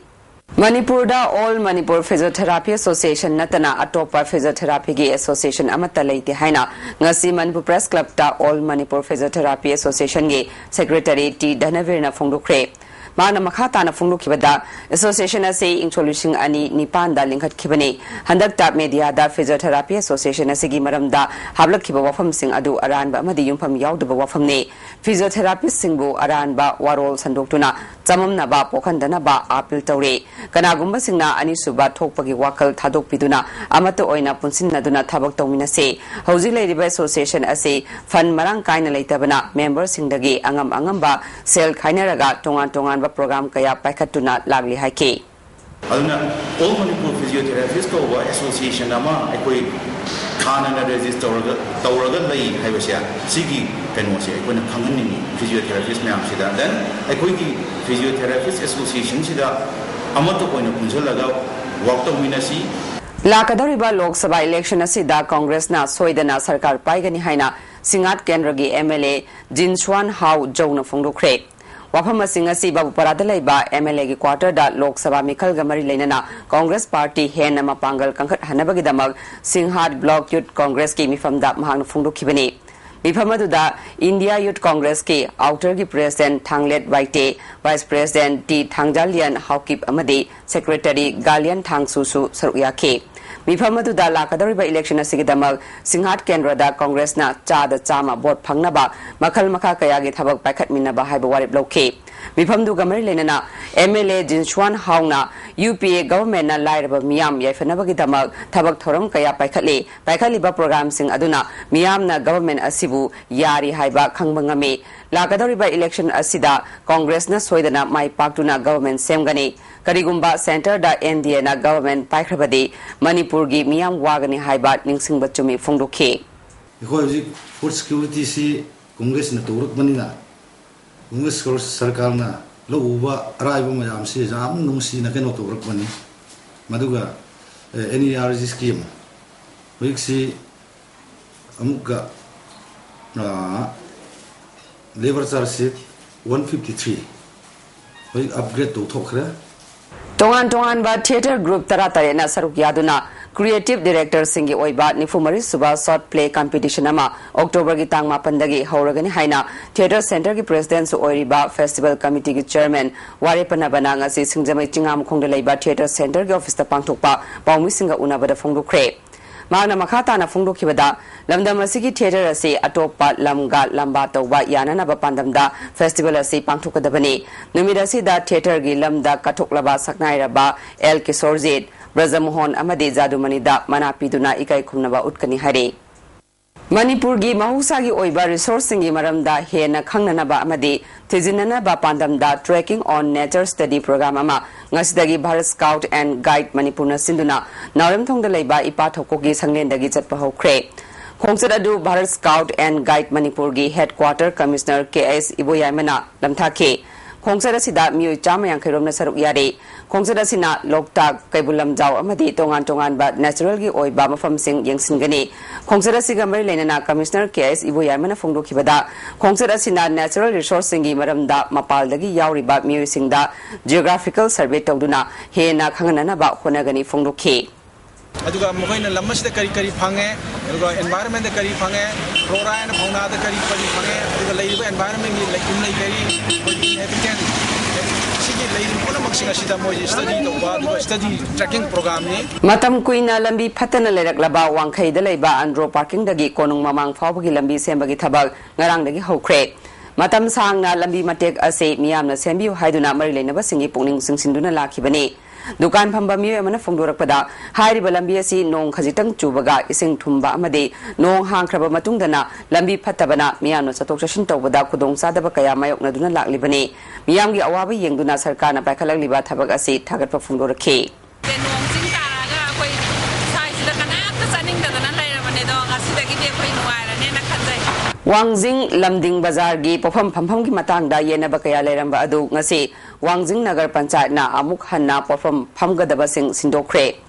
ꯃꯅꯤꯄꯨꯔꯗ All Manipur Physiotherapy Association ꯅꯠꯇꯅ ꯑꯇꯣꯞꯄ physiotherapy ꯒꯤ association ꯑꯃꯠꯇ ꯂꯩꯇꯦ ꯍꯥꯏꯅ ꯉꯁꯤ ꯃꯅꯤꯄꯨꯔ Press Club ꯇ All Manipur Physiotherapy Association ꯒꯤ Secretary ꯇꯤ ꯙꯅꯕꯤꯔꯅ ꯐꯣꯡꯗꯣꯛꯈ꯭ꯔꯦ꯫ ꯃꯍꯥꯛꯅ ꯃꯈꯥ ꯇꯥꯅ ꯐꯣꯡꯗꯣꯛꯈꯤꯕꯗ, association ꯑꯁꯤ ꯏꯪ ꯁꯣꯛ ꯂꯤꯁꯤꯡ ꯑꯅꯤ ꯅꯤꯄꯥꯟꯗ ꯂꯤꯡꯈꯠꯈꯤꯕꯅꯤ꯫ ꯍꯟꯗꯛꯇ media ꯗ physiotherapy association ꯑꯁꯤꯒꯤ ꯃꯔꯝꯗ ꯍꯥꯞꯂꯛꯈꯤꯕ ꯋꯥꯐꯝꯁꯤꯡ ꯑꯗꯨ ꯑꯔꯥꯟꯕ ꯑꯃꯗꯤ ꯌꯨꯝꯐꯝ ꯌꯥꯎꯗꯕ ꯋꯥꯐꯝꯅꯤ꯫ Physiotherapist ꯁꯤꯡꯕꯨ ꯑꯔꯥꯟꯕ ꯋꯥꯔꯣꯜ ꯁꯟꯗꯣꯛꯇꯨꯅ ꯆꯃꯝꯅꯕ ꯄꯣꯛꯍꯟꯗꯅꯕ appeal ꯇꯧꯔꯤ꯫ ꯀꯅꯥꯒꯨꯝꯕꯁꯤꯡꯅ ꯑꯅꯤꯁꯨꯕ ꯊꯣꯛꯄꯒꯤ ꯋꯥꯈꯜ ꯊꯥꯗꯣꯛꯄꯤꯗꯨꯅ ꯑꯃꯠꯇ ꯑꯣꯏꯅ ꯄꯨꯟꯁꯤꯟꯅꯗꯨꯅ ꯊꯕꯛ ꯇꯧꯃꯤꯟꯅꯁꯤ꯫ ꯍꯧꯖꯤꯛ ꯂꯩꯔꯤꯕ association ꯑꯁꯤ fund ꯃꯔꯥꯡ ꯀꯥꯏꯅ ꯂꯩꯇꯕꯅ member ꯁꯤꯡꯗꯒꯤ ꯑꯉꯝ ꯑꯉꯝꯕ ꯁꯦꯜ ꯈꯥꯏꯅꯔꯒ ꯇꯣꯉꯥꯟ ꯇꯣꯉꯥꯟꯕ program ꯀꯌꯥ ꯄꯥꯏꯈꯠꯇꯨꯅ ꯂꯥꯛꯂꯤ ꯍꯥꯏꯈꯤ꯫ ꯑꯗꯨꯅ All Manipur Physiotherapist ꯀꯧꯕ association ꯑꯃ ꯑꯩꯈꯣꯏ ꯍꯥꯟꯅꯅ register ꯇꯧꯔꯒ, ꯇꯧꯔꯒ ꯂꯩ ꯍꯥꯏꯕꯁꯦ, ꯁꯤꯒꯤ ꯀꯩꯅꯣꯁꯦ ꯑꯩꯈꯣꯏꯅ ꯈꯪꯍꯟꯅꯤꯡꯉꯤ physiotherapist ꯃꯌꯥꯝꯁꯤꯗ꯫ Then ꯑꯩꯈꯣꯏꯒꯤ physiotherapist association ꯁꯤꯗ ꯑꯃꯠꯇ ꯑꯣꯏꯅ ꯄꯨꯟꯁꯤꯜꯂꯒ work ꯇꯧꯃꯤꯟꯅꯁꯤ꯫ ꯂꯥꯛꯀꯗꯧꯔꯤꯕ ꯂꯣꯛ ꯁꯚꯥ election ꯑꯁꯤꯗ ꯀꯪꯒ꯭ꯔꯦꯁꯅ ꯁꯣꯏꯗꯅ ꯁꯔꯀꯥꯔ ꯄꯥꯏꯒꯅꯤ ꯍꯥꯏꯅ ꯁꯤꯡꯍꯥꯠ ꯀꯦꯟꯗ꯭ꯔꯒꯤ MLA ꯖꯤꯟꯁ꯭ꯋꯥꯟ ꯍꯥꯎ ꯖꯧꯅ ꯐꯣꯡꯗꯣꯛꯈ꯭ꯔꯦ꯫ ꯋꯥꯐꯝ ꯑꯁꯤꯡ ꯑꯁꯤ ꯕꯥꯕꯨꯄꯥꯔꯥꯗ ꯂꯩꯕ MLA ꯒꯤ quarter ꯗ ꯂꯣꯛ ꯁꯚꯥ ꯃꯤꯈꯜꯒ ꯃꯔꯤ ꯂꯩꯅꯅ ꯀꯪꯒ꯭ꯔꯦꯁ ꯄꯥꯔꯇꯤ ꯍꯦꯟꯅ ꯃꯄꯥꯡꯒꯜ ꯀꯟꯈꯠꯍꯟꯅꯕꯒꯤꯗꯃꯛ ꯁꯤꯡꯍꯥꯠ Block Youth Congress ꯀꯤ ꯃꯤꯐꯝꯗ ꯃꯍꯥꯛꯅ ꯐꯣꯡꯗꯣꯛꯈꯤꯕꯅꯤ꯫ ꯃꯤꯐꯝ ꯑꯗꯨꯗ India Youth Congress ꯀꯤ outer ꯒꯤ president ꯊꯥꯡꯂꯦꯠ ꯋꯥꯏꯇꯦ, vice president T ꯊꯥꯡꯖꯥꯂꯤꯌꯟ Haokip ꯑꯃꯗꯤ secretary ꯒꯥꯂꯤꯌꯟ ꯊꯥꯡꯁꯨꯁꯨ ꯁꯔꯨꯛ ꯌꯥꯈꯤ꯫ ꯃꯤꯐꯝ ꯑꯗꯨꯗ ꯂꯥꯛꯀꯗꯧꯔꯤꯕ election ꯑꯁꯤꯒꯤꯗꯃꯛ ꯁꯤꯡꯍꯥꯠ ꯀꯦꯟꯗ꯭ꯔꯗ ꯀꯪꯒ꯭ꯔꯦꯁꯅ ꯆꯥꯗ ꯆꯥꯝꯃ vote ꯐꯪꯅꯕ ꯃꯈꯜ ꯃꯈꯥ ꯀꯌꯥꯒꯤ ꯊꯕꯛ ꯄꯥꯏꯈꯠꯃꯤꯟꯅꯕ ꯍꯥꯏꯕ ꯋꯥꯔꯦꯞ ꯂꯧꯈꯤ꯫ ꯃꯤꯐꯝꯗꯨꯒ ꯃꯔꯤ ꯂꯩꯅꯅ M L A ꯖꯤꯟꯁ꯭ꯋꯥꯟ ꯍꯥꯎꯅ UPA government ꯅ ꯂꯥꯏꯔꯕ ꯃꯤꯌꯥꯝ ꯌꯥꯏꯐꯅꯕꯒꯤꯗꯃꯛ ꯊꯕꯛ ꯊꯧꯔꯝ ꯀꯌꯥ ꯄꯥꯏꯈꯠꯂꯤ, ꯄꯥꯏꯈꯠꯂꯤꯕ program ꯁꯤꯡ ꯑꯗꯨꯅ ꯃꯤꯌꯥꯝꯅ government ꯑꯁꯤꯕꯨ ꯌꯥꯔꯤ ꯍꯥꯏꯕ ꯈꯪꯕ ꯉꯝꯃꯤ꯫ ꯂꯥꯛꯀꯗꯧꯔꯤꯕ election ꯑꯁꯤꯗ Congress ꯅ ꯁꯣꯏꯗꯅ ꯃꯥꯏ ꯄꯥꯛꯇꯨꯅ government ꯁꯦꯝꯒꯅꯤ꯫ ꯀꯔꯤꯒꯨꯝꯕ centre the N D A ꯅ government ꯄꯥꯏꯈ꯭ꯔꯕꯗꯤ ꯃꯅꯤꯄꯨꯔꯒꯤ ꯃꯤꯌꯥꯝ ꯋꯥꯒꯅꯤ ꯍꯥꯏꯕ ꯅꯤꯡꯁꯤꯡꯕ ꯆꯨꯝꯃꯤ ꯐꯣꯡꯗꯣꯛꯈꯤ꯫ ꯑꯩꯈꯣꯏ ꯍꯧꯖꯤꯛ food security ꯁꯤ Congress ꯅ ꯇꯧꯔꯛꯄꯅꯤꯅ, Congress ꯁꯔ-, ꯁꯔꯀꯥꯔꯅ ꯂꯧ ꯎꯕ ꯑꯔꯥꯏꯕ ꯃꯌꯥꯝꯁꯤ ꯌꯥꯝ ꯅꯨꯡꯁꯤꯅ ꯀꯩꯅꯣ ꯇꯧꯔꯛꯄꯅꯤ꯫ ꯃꯗꯨꯒ, ꯑꯦ, N E R G scheme ꯍꯧꯖꯤꯛꯁꯤ ꯑꯃꯨꯛꯀ, ꯑꯥ, labour charge ꯁꯤ one fifty three ꯍꯧꯖꯤꯛ upgrade ꯇꯧꯊꯣꯛꯈ꯭ꯔꯦ꯫ ꯇꯣꯉꯥꯟ ꯇꯣꯉꯥꯟꯕ theatre group ꯇꯔꯥꯇꯔꯦꯠꯅ ꯁꯔꯨꯛ ꯌꯥꯗꯨꯅ creative director ꯁꯤꯡꯒꯤ ꯑꯣꯏꯕ ꯅꯤꯐꯨ ꯃꯔꯤ ꯁꯨꯕ short play competition ꯑꯃ October ꯒꯤ ꯇꯥꯡ ꯃꯥꯄꯟꯗꯒꯤ ꯍꯧꯔꯒꯅꯤ ꯍꯥꯏꯅ theatre centre ꯒꯤ president ꯁꯨ ꯑꯣꯏꯔꯤꯕ festival committee ꯒꯤ chairman ꯋꯥꯔꯦ ꯄꯅꯕꯅ ꯉꯁꯤ ꯁꯤꯡꯖꯃꯩ ꯆꯤꯡꯉꯥꯃꯈꯣꯡꯗ ꯂꯩꯕ theatre centre ꯒꯤ office ꯇ ꯄꯥꯡꯊꯣꯛꯄ ꯄꯥꯎꯃꯤꯁꯤꯡꯒ ꯎꯅꯕꯗ ꯐꯣꯡꯗꯣꯛꯈ꯭ꯔꯦ꯫ ꯃꯍꯥꯛꯅ ꯃꯈꯥ ꯇꯥꯅ ꯐꯣꯡꯗꯣꯛꯈꯤꯕꯗ, ꯂꯝꯗꯝ ꯑꯁꯤꯒꯤ theatre ꯑꯁꯤ ꯑꯇꯣꯞꯄ ꯂꯝꯒ ꯂꯝꯕꯥ ꯇꯧꯕ ꯌꯥꯅꯅꯕ ꯄꯥꯟꯗꯝꯗ festival ꯑꯁꯤ ꯄꯥꯡꯊꯣꯛꯀꯗꯕꯅꯤ꯫ ꯅꯨꯃꯤꯠ ꯑꯁꯤꯗ theatre ꯒꯤ ꯂꯝꯗ ꯀꯠꯊꯣꯛꯂꯕ ꯁꯛꯅꯥꯏꯔꯕ ꯑꯦꯜ ꯀꯤꯁꯣꯔꯖꯤꯠ, ꯕ꯭ꯔꯖꯃꯣꯍꯟ ꯑꯃꯗꯤ ꯖꯥꯗꯨꯃꯅꯤꯗ ꯃꯅꯥ ꯄꯤꯗꯨꯅ ꯏꯀꯥꯏ ꯈꯨꯝꯅꯕ ꯎꯠꯀꯅꯤ ꯍꯥꯏꯔꯤ꯫ ꯃꯅꯤꯄꯨꯔꯒꯤ ꯃꯍꯧꯁꯥꯒꯤ ꯑꯣꯏꯕ resource ꯁꯤꯡꯒꯤ ꯃꯔꯝꯗ ꯍꯦꯟꯅ ꯈꯪꯅꯅꯕ ꯑꯃꯗꯤ ꯊꯤꯖꯤꯟꯅꯅꯕ ꯄꯥꯟꯗꯝꯗ Trekking on Nature study program ꯑꯃ ꯉꯁꯤꯗꯒꯤ Bharat Scout and Guide ꯃꯅꯤꯄꯨꯔꯅ ꯁꯤꯟꯗꯨꯅ ꯅꯥꯎꯔꯦꯝꯊꯣꯡꯗ ꯂꯩꯕ ꯏꯄꯥ ꯊꯧꯀꯣꯛꯀꯤ ꯁꯪꯂꯦꯟꯗꯒꯤ ꯆꯠꯄ ꯍꯧꯈ꯭ꯔꯦ꯫ ꯈꯣꯡꯆꯠ ꯑꯗꯨ Bharat Scout and Guide ꯃꯅꯤꯄꯨꯔꯒꯤ headquarter commissioner K S ꯏꯕꯣꯌꯥꯏꯃꯅ ꯂꯝꯊꯥꯈꯤ꯫ ꯈꯣꯡꯆꯠ ꯑꯁꯤꯗ ꯃꯤꯑꯣꯏ ꯆꯥꯝꯃ ꯌꯥꯡꯈꯩ ꯔꯣꯝꯅ ꯁꯔꯨꯛ ꯌꯥꯔꯤ꯫ ꯈꯣꯡꯆꯠ ꯑꯁꯤꯅ ꯂꯣꯛꯇꯥꯛ, ꯀꯩꯕꯨꯜ ꯂꯝꯖꯥꯎ ꯑꯃꯗꯤ ꯇꯣꯉꯥꯟ ꯇꯣꯉꯥꯟꯕ natural ꯒꯤ ꯑꯣꯏꯕ ꯃꯐꯝꯁꯤꯡ ꯌꯦꯡꯁꯤꯟꯒꯅꯤ꯫ ꯈꯣꯡꯆꯠ ꯑꯁꯤꯒ ꯃꯔꯤ ꯂꯩꯅꯅ commissioner K S ꯏꯕꯣꯌꯥꯏꯃꯅ ꯐꯣꯡꯗꯣꯛꯈꯤꯕꯗ, ꯈꯣꯡꯆꯠ ꯑꯁꯤꯅ natural resource ꯁꯤꯡꯒꯤ ꯃꯔꯝꯗ ꯃꯄꯥꯜꯗꯒꯤ ꯌꯥꯎꯔꯤꯕ ꯃꯤꯑꯣꯏꯁꯤꯡꯗ geographical survey ꯇꯧꯗꯨꯅ ꯍꯦꯟꯅ ꯈꯪꯍꯟꯅꯅꯕ ꯍꯣꯠꯅꯒꯅꯤ ꯐꯣꯡꯗꯣꯛꯈꯤ꯫ ꯑꯗꯨꯒ ꯃꯈꯣꯏꯅ ꯂꯝ ꯑꯁꯤꯗ ꯀꯔꯤ ꯀꯔꯤ ꯐꯪꯉꯦ, ꯑꯗꯨꯒ environment ꯗ ꯀꯔꯤ ꯐꯪꯉꯦ, flora and fauna ꯗ ꯀꯔꯤ ꯀꯔꯤ ꯐꯪꯉꯦ, ꯑꯗꯨꯒ ꯂꯩꯔꯤꯕ environment ꯀꯤ ꯂꯩ-, ꯌꯨꯝꯂꯩ ꯀꯔꯤ, ꯑꯩꯈꯣꯏꯒꯤ inhabitant, ꯁꯤꯒꯤ ꯂꯩꯔꯤꯕ ꯄꯨꯝꯅꯃꯛꯁꯤꯡ ꯑꯁꯤꯗ ꯃꯣꯏꯁꯤ study ꯇꯧꯕ, ꯑꯗꯨꯒ study trekking program ꯅꯤ꯫ ꯃꯇꯝ ꯀꯨꯏꯅ ꯂꯝꯕꯤ ꯐꯠꯇꯅ ꯂꯩꯔꯛꯂꯕ ꯋꯥꯡꯈꯩꯗ ꯂꯩꯕ ꯑꯟꯗ꯭ꯔꯣ parking ꯗꯒꯤ ꯀꯣꯅꯨꯡ ꯃꯃꯥꯡ ꯐꯥꯎꯕꯒꯤ ꯂꯝꯕꯤ ꯁꯦꯝꯕꯒꯤ ꯊꯕꯛ ꯉꯔꯥꯡꯗꯒꯤ ꯍꯧꯈ꯭ꯔꯦ꯫ ꯃꯇꯝ ꯁꯥꯡꯅ ꯂꯝꯕꯤ ꯃꯇꯦꯛ ꯑꯁꯤ ꯃꯤꯌꯥꯝꯅ ꯁꯦꯝꯕꯤꯌꯨ ꯍꯥꯏꯗꯨꯅ ꯃꯔꯤ ꯂꯩꯅꯕꯁꯤꯡꯒꯤ ꯄꯨꯛꯅꯤꯡ ꯆꯤꯡꯁꯤꯟꯗꯨꯅ ꯂꯥꯛꯈꯤꯕꯅꯤ꯫ ꯗꯨꯀꯥꯟ ꯐꯝꯕ ꯃꯤꯑꯣꯏ ꯑꯃꯅ ꯐꯣꯡꯗꯣꯔꯛꯄꯗ, ꯍꯥꯏꯔꯤꯕ ꯂꯝꯕꯤ ꯑꯁꯤ ꯅꯣꯡ ꯈꯖꯤꯛꯇꯪ ꯆꯨꯕꯒ ꯏꯁꯤꯡ ꯊꯨꯝꯕ ꯑꯃꯗꯤ ꯅꯣꯡ ꯍꯥꯡꯈ꯭ꯔꯕ ꯃꯇꯨꯡꯗꯅ ꯂꯝꯕꯤ ꯐꯠꯇꯕꯅ ꯃꯤꯌꯥꯝꯅ ꯆꯠꯊꯣꯛ ꯆꯠꯁꯤꯟ ꯇꯧꯕꯗ ꯈꯨꯗꯣꯡꯆꯥꯗꯕ ꯀꯌꯥ ꯃꯥꯌꯣꯛꯅꯗꯨꯅ ꯂꯥꯛꯂꯤꯕꯅꯤ꯫ ꯃꯤꯌꯥꯝꯒꯤ ꯑꯋꯥꯕ ꯌꯦꯡꯗꯨꯅ ꯁꯔꯀꯥꯔꯅ ꯄꯥꯏꯈꯠꯂꯛꯂꯤꯕ ꯊꯕꯛ ꯑꯁꯤ ꯊꯥꯒꯠꯄ ꯐꯣꯡꯗꯣꯔꯛꯈꯤ꯫ ꯅꯣꯡ ꯆꯤꯡ ꯇꯥꯔꯛꯑꯒ ꯑꯩꯈꯣꯏ ꯁ꯭ꯋꯥꯏꯁꯤꯗ ꯀꯅꯥꯝꯇ ꯆꯠꯅꯤꯡꯗꯗꯅ ꯂꯩꯔꯕꯅꯦ, ꯑꯗꯣ ꯉꯁꯤꯗꯒꯤꯗꯤ ꯑꯩꯈꯣꯏ ꯅꯨꯡꯉꯥꯏꯔꯅꯦꯅ ꯈꯟꯖꯩ꯫ ꯋꯥꯡꯖꯤꯡ ꯂꯝꯗꯤꯡ ꯕꯖꯥꯔꯒꯤ ꯄꯣꯠꯐꯝ ꯐꯝꯐꯝꯒꯤ ꯃꯇꯥꯡꯗ ꯌꯦꯠꯅꯕ ꯀꯌꯥ ꯂꯩꯔꯝꯕ ꯑꯗꯨ ꯉꯁꯤ ꯋꯥꯡꯖꯤꯡ ꯅꯒꯔ ꯄꯟꯆꯥꯌꯠꯅ ꯑꯃꯨꯛ ꯍꯟꯅ ꯄꯣꯠꯐꯝ ꯐꯝꯒꯗꯕꯁꯤꯡ ꯁꯤꯟꯗꯣꯛꯈ꯭ꯔꯦ꯫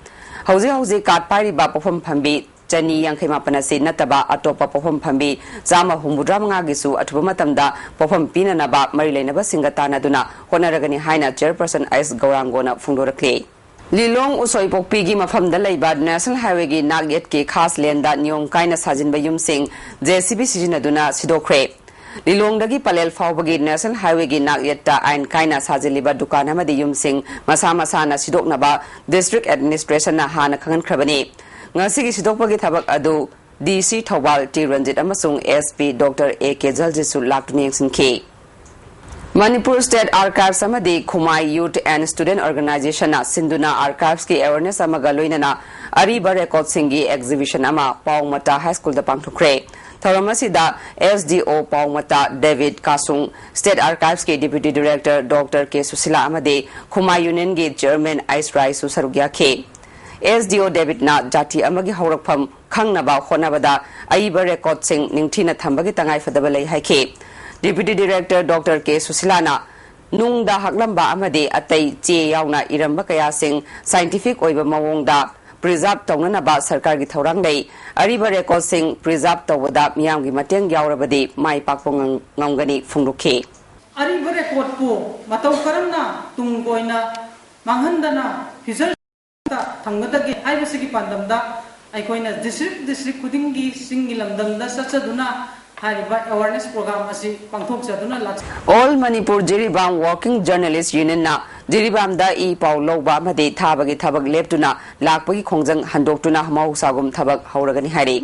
ꯍꯧꯖꯤꯛ ꯍꯧꯖꯤꯛ ꯀꯥꯠ ꯄꯥꯏꯔꯤꯕ ꯄꯣꯠꯐꯝ ꯐꯝꯕꯤ ꯆꯅꯤ ꯌꯥꯡꯈꯩ ꯃꯥꯄꯟ ꯑꯁꯤ ꯅꯠꯇꯕ ꯑꯇꯣꯞꯄ ꯄꯣꯠꯐꯝ ꯐꯝꯕꯤ ꯆꯥꯝꯃ ꯍꯨꯝꯐꯨꯇꯔꯥ ꯃꯉꯥꯒꯤꯁꯨ ꯑꯊꯨꯕ ꯃꯇꯝꯗ ꯄꯣꯠꯐꯝ ꯄꯤꯅꯅꯕ ꯃꯔꯤ ꯂꯩꯅꯕꯁꯤꯡꯒ ꯇꯥꯟꯅꯗꯨꯅ ꯍꯣꯠꯅꯔꯒꯅꯤ ꯍꯥꯏꯅ ꯆꯦꯌꯔꯄꯔꯁꯟ ꯑꯩꯁ ꯒꯧꯔꯥꯡꯒꯣꯅ ꯐꯣꯡꯗꯣꯔꯛꯂꯤ꯫ ꯂꯤꯂꯣꯡ ꯎꯁꯣꯏꯄꯣꯛꯄꯤꯒꯤ ꯃꯐꯝꯗ ꯂꯩꯕ ꯅꯦꯁꯅꯦꯜ ꯍꯥꯏꯋꯦꯒꯤ ꯅꯥꯛꯌꯦꯠꯀꯤ ꯈꯥꯁ ꯂꯦꯟꯗ ꯅꯤꯌꯣꯝ ꯀꯥꯏꯅ ꯁꯥꯖꯤꯟꯕ ꯌꯨꯝꯁꯤꯡ ꯖꯦ ꯁꯤ ꯕꯤ ꯁꯤꯖꯤꯟꯅꯗꯨꯅ ꯁꯤꯗꯣꯛꯈ꯭ꯔꯦ꯫ ꯂꯤꯂꯣꯡꯗꯒꯤ ꯄꯂꯦꯜ ꯐꯥꯎꯕꯒꯤ ꯅꯦꯁꯅꯦꯜ ꯍꯥꯏꯋꯦꯒꯤ ꯅꯥꯛꯌꯦꯠꯇ ꯑꯥꯏꯟ ꯀꯥꯏꯅ ꯁꯥꯖꯤꯜꯂꯤꯕ ꯗꯨꯀꯥꯟ ꯑꯃꯗꯤ ꯌꯨꯝꯁꯤꯡ ꯃꯁꯥ ꯃꯁꯥꯅ ꯁꯤꯗꯣꯛꯅꯕ ꯗꯤꯁꯇ꯭ꯔꯤꯛ ꯑꯦꯗꯃꯤꯅꯤꯁꯇ꯭ꯔꯦꯁꯟꯅ ꯍꯥꯟꯅ ꯈꯪꯍꯟꯈ꯭ꯔꯕꯅꯤ꯫ ꯉꯁꯤꯒꯤ ꯁꯤꯗꯣꯛꯄꯒꯤ ꯊꯕꯛ ꯑꯗꯨ ꯗꯤ ꯁꯤ ꯊꯧꯕꯥꯜ ꯇꯤ ꯔꯟꯖꯤꯠ ꯑꯃꯁꯨꯡ S P doctor A K ꯖꯜꯖꯤꯠꯁꯨ ꯂꯥꯛꯇꯨꯅ ꯌꯦꯡꯁꯤꯟꯈꯤ꯫ ꯃꯅꯤꯄꯨꯔ ꯁ꯭ꯇꯦꯠ ꯑꯥꯔꯀꯥꯏꯚꯁ ꯑꯃꯗꯤ ꯈꯨꯃꯥꯏ ꯌꯨꯊ ꯑꯦꯟ ꯁ꯭ꯇꯨꯗꯦꯟꯠ ꯑꯣꯔꯒꯅꯥꯏꯖꯦꯁꯟꯅ ꯁꯤꯟꯗꯨꯅ ꯑꯥꯔꯀꯥꯏꯚꯁꯀꯤ ꯑꯦꯋꯦꯔꯅꯦꯁ ꯑꯃꯒ ꯂꯣꯏꯅꯅ ꯑꯔꯤꯕ ꯔꯦꯀꯣꯔꯗꯁꯤꯡꯒꯤ ꯑꯦꯛꯖꯤꯕꯤꯁꯟ ꯑꯃ ꯄꯥꯎꯃꯇꯥ ꯍꯥꯏ ꯁ꯭ꯀꯨꯜꯗ ꯄꯥꯡꯊꯣꯛꯈ꯭ꯔꯦ꯫ ꯊꯧꯔꯝ ꯑꯁꯤꯗ ꯑꯦꯁ ꯗꯤ ꯑꯣ ꯄꯥꯎꯃꯇꯥ ꯗꯦꯕꯤꯗ ꯀꯥꯁꯨꯡ, ꯁ꯭ꯇꯦꯠ ꯑꯥꯔꯀꯥꯏꯚꯁꯀꯤ ꯗꯤꯄ꯭ꯌꯨꯇꯤ ꯗꯤꯔꯦꯛꯇꯔ ꯗꯣꯛꯇꯔ ꯀꯦ ꯁꯨꯁꯤꯂꯥ ꯑꯃꯗꯤ ꯈꯨꯃꯥꯏ ꯌꯨꯅꯤꯌꯟꯒꯤ ꯆꯦꯌꯔꯃꯦꯟ ꯑꯩꯁ ꯔꯥꯏꯁꯨ ꯁꯔꯨꯛ ꯌꯥꯈꯤ꯫ ꯑꯦꯁ ꯗꯤ ꯑꯣ ꯗꯦꯕꯤꯗꯅ ꯖꯥꯇꯤ ꯑꯃꯒꯤ ꯍꯧꯔꯛꯐꯝ ꯈꯪꯅꯕ ꯍꯣꯠꯅꯕꯗ ꯑꯏꯕ ꯔꯦꯀꯣꯔꯗꯁꯤꯡ ꯅꯤꯡꯊꯤꯅ ꯊꯝꯕꯒꯤ ꯇꯉꯥꯏꯐꯗꯕ ꯂꯩ ꯍꯥꯏꯈꯤ꯫ ꯗꯤꯄ꯭ꯌꯨꯇꯤ ꯗꯤꯔꯦꯛꯇꯔ ꯗꯣꯛꯇꯔ ꯀꯦ ꯁꯨꯁꯤꯂꯥꯅ ꯅꯨꯡꯗ ꯍꯛꯂꯝꯕ ꯑꯃꯗꯤ ꯑꯇꯩ ꯆꯦ ꯌꯥꯎꯅ ꯏꯔꯝꯕ ꯀꯌꯥꯁꯤꯡ ꯁꯥꯏꯟꯇꯤꯐꯤꯛ ꯑꯣꯏꯕ ꯃꯑꯣꯡꯗ ꯄ꯭ꯔꯤꯖꯥꯔꯚ ꯇꯧꯅꯅꯕ ꯁꯔꯀꯥꯔꯒꯤ ꯊꯧꯔꯥꯡ ꯂꯩ꯫ ꯑꯔꯤꯕ ꯔꯦꯀꯣꯔꯗꯁꯤꯡ ꯄ꯭ꯔꯤꯖꯥꯔꯚ ꯇꯧꯕꯗ ꯃꯤꯌꯥꯝꯒꯤ ꯃꯇꯦꯡ ꯌꯥꯎꯔꯕꯗꯤ ꯃꯥꯏ ꯄꯥꯛꯄ ꯉꯝ-, ꯉꯝꯒꯅꯤ ꯐꯣꯡꯗꯣꯛꯈꯤ꯫ ꯑꯔꯤꯕ ꯔꯦꯀꯣꯔꯗꯄꯨ ꯃꯇꯧ ꯀꯔꯝꯅ ꯇꯨꯡ ꯀꯣꯏꯅ ꯃꯥꯡꯍꯟꯗꯅ ꯐ꯭ꯌꯨꯆꯔ ꯊꯝꯒꯗꯒꯦ ꯍꯥꯏꯕꯁꯤꯒꯤ ꯄꯥꯟꯗꯝꯗ ꯑꯩꯈꯣꯏꯅ ꯗꯤꯁꯇ꯭ꯔꯤꯛ ꯗꯤꯁꯇ꯭ꯔꯤꯛ ꯈꯨꯗꯤꯡꯒꯤ ꯆꯤꯡꯒꯤ ꯂꯝꯗꯝꯗ ꯆꯠꯆꯗꯨꯅ ꯍꯥꯏꯔꯤꯕ ꯑꯦꯋꯥꯔꯅꯦꯁ ꯄ꯭ꯔꯣꯒ꯭ꯔꯥꯝ ꯑꯁꯤ ꯄꯥꯡꯊꯣꯛꯆꯗꯨꯅ ꯂꯥꯛꯆꯩ꯫ All Manipur Jiribam working journalists ꯌꯨꯅꯤꯌꯟꯅ ꯖꯤꯔꯤꯕꯥꯝꯗ ꯏ ꯄꯥꯎ ꯂꯧꯕ ꯑꯃꯗꯤ ꯊꯥꯕꯒꯤ ꯊꯕꯛ ꯂꯦꯞꯇꯨꯅ ꯂꯥꯛꯄꯒꯤ ꯈꯣꯡꯖꯪ ꯍꯟꯗꯣꯛꯇꯨꯅ ꯃꯍꯧꯁꯥꯒꯨꯝ ꯊꯕꯛ ꯍꯧꯔꯒꯅꯤ ꯍꯥꯏꯔꯤ꯫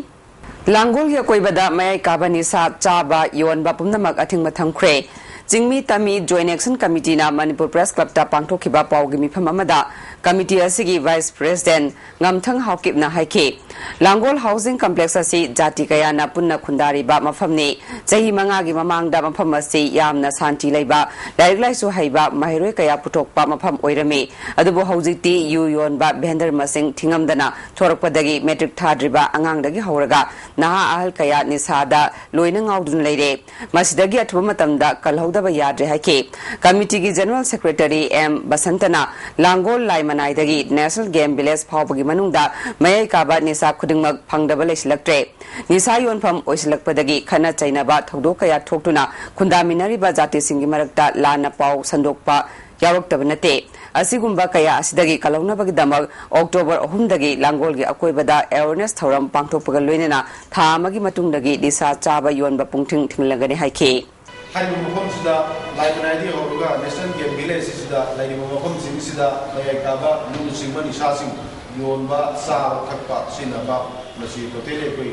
ꯂꯥꯡꯒꯣꯜꯒꯤ ꯑꯀꯣꯏꯕꯗ ꯃꯌꯥꯏ ꯀꯥꯕ ꯅꯤꯁꯥ ꯆꯥꯕ, ꯌꯣꯟꯕ ꯄꯨꯝꯅꯃꯛ ꯑꯊꯤꯡꯕ ꯊꯝꯈ꯭ꯔꯦ꯫ ꯆꯤꯡꯃꯤ ꯇꯝꯃꯤ Joint Action Committeeꯅ ꯃꯅꯤꯄꯨꯔ Press Clubꯇ ꯄꯥꯡꯊꯣꯛꯈꯤꯕ ꯄꯥꯎꯒꯤ ꯃꯤꯐꯝ ꯑꯃꯗ committee ꯑꯁꯤꯒꯤ Vice President ꯉꯝꯊꯪ ꯍꯥꯎꯀꯤꯞꯅ ꯍꯥꯏꯈꯤ, ꯂꯥꯡꯒꯣꯜ Housing Complex ꯑꯁꯤ ꯖꯥꯇꯤ ꯀꯌꯥꯅ ꯄꯨꯟꯅ ꯈꯨꯟꯗꯥꯔꯤꯕ ꯃꯐꯝꯅꯤ꯫ ꯆꯍꯤ ꯃꯉꯥꯒꯤ ꯃꯃꯥꯡꯗ ꯃꯐꯝ ꯑꯁꯤ ꯌꯥꯝꯅ ꯁꯥꯟꯇꯤ ꯂꯩꯕ, ꯂꯥꯏꯔꯤꯛ ꯂꯥꯏꯁꯨ ꯍꯩꯕ ꯃꯍꯩꯔꯣꯏ ꯀꯌꯥ ꯄꯨꯊꯣꯛꯄ ꯃꯐꯝ ꯑꯣꯏꯔꯝꯃꯤ꯫ ꯑꯗꯨꯕꯨ ꯍꯧꯖꯤꯛꯇꯤ ꯌꯨ ꯌꯣꯟꯕ vendor ꯃꯁꯤꯡ ꯊꯤꯉꯝꯗꯅ ꯊꯣꯔꯛꯄꯗꯒꯤ matric ꯊꯥꯗ꯭ꯔꯤꯕ ꯑꯉꯥꯡꯗꯒꯤ ꯍꯧꯔꯒ ꯅꯍꯥ ꯑꯍꯜ ꯀꯌꯥ ꯅꯤꯁꯥꯗ ꯂꯣꯏꯅ ꯉꯥꯎꯗꯨꯅ ꯂꯩꯔꯦ꯫ ꯃꯁꯤꯗꯒꯤ ꯑꯊꯨꯕ ꯃꯇꯝꯗ ꯀꯜꯍꯧꯗꯕ ꯌꯥꯗ꯭ꯔꯦ ꯍꯥꯏꯈꯤ꯫ Committeeꯒꯤ General Secretary ꯑꯦꯝ ꯕꯁꯟꯇꯅ ꯂꯥꯡꯒꯣꯜ ꯂꯥꯏꯃꯅꯥꯏꯗꯒꯤ National Game Village ꯐꯥꯎꯕꯒꯤ ꯃꯅꯨꯡꯗ ꯃꯌꯥꯏ ꯀꯥꯕ ꯅꯤꯁꯥ ꯈꯨꯗꯤꯡꯃꯛ ꯐꯪꯗꯕ ꯂꯩꯁꯤꯜꯂꯛꯇ꯭ꯔꯦ꯫ ꯅꯤꯁꯥ ꯌꯣꯟꯐꯝ ꯑꯣꯏꯁꯤꯜꯂꯛꯄꯗꯒꯤ ꯈꯠꯅ ꯆꯩꯅꯕ ꯊꯧꯗꯣꯛ ꯀꯌꯥ ꯊꯣꯛꯇꯨꯅ ꯈꯨꯟꯗꯥꯃꯤꯟꯅꯔꯤꯕ ꯖꯥꯇꯤꯁꯤꯡꯒꯤ ꯃꯔꯛꯇ ꯂꯥꯟꯅ ꯄꯥꯎ ꯁꯟꯗꯣꯛꯄ ꯌꯥꯎꯔꯛꯇꯕ ꯅꯠꯇꯦ꯫ ꯑꯁꯤꯒꯨꯝꯕ ꯀꯌꯥ ꯑꯁꯤꯗꯒꯤ ꯀꯜꯍꯧꯅꯕꯒꯤꯗꯃꯛ October ꯑꯍꯨꯝꯗꯒꯤ ꯂꯥꯡꯒꯣꯜꯒꯤ ꯑꯀꯣꯏꯕꯗ awareness ꯊꯧꯔꯝ ꯄꯥꯡꯊꯣꯛꯄꯒ ꯂꯣꯏꯅꯅ ꯊꯥ ꯑꯃꯒꯤ ꯃꯇꯨꯡꯗꯒꯤ ꯅꯤꯁꯥ ꯆꯥꯕ ꯌꯣꯟꯕ ꯄꯨꯡꯊꯤꯡ ꯊꯤꯡꯂꯒꯅꯤ ꯍꯥꯏꯈꯤ꯫ ꯍꯥꯏꯔꯤꯕ ꯃꯐꯝꯁꯤꯗ ꯂꯥꯏꯃꯅꯥꯏꯗꯒꯤ ꯍꯧꯔꯒ National Game Village ꯑꯁꯤꯗ ꯂꯩꯔꯤꯕ ꯃꯐꯝꯁꯤꯡꯁꯤꯗ ꯃꯌꯥꯏ ꯀꯥꯕ ꯂꯨꯅꯆꯤꯡꯕ ꯅꯤꯁꯥꯁꯤꯡ ꯌꯣꯟꯕ, ꯆꯥꯕ, ꯊꯛꯄ, ꯁꯤꯖꯤꯟꯅꯕ, ꯃꯁꯤ totally ꯑꯩꯈꯣꯏ,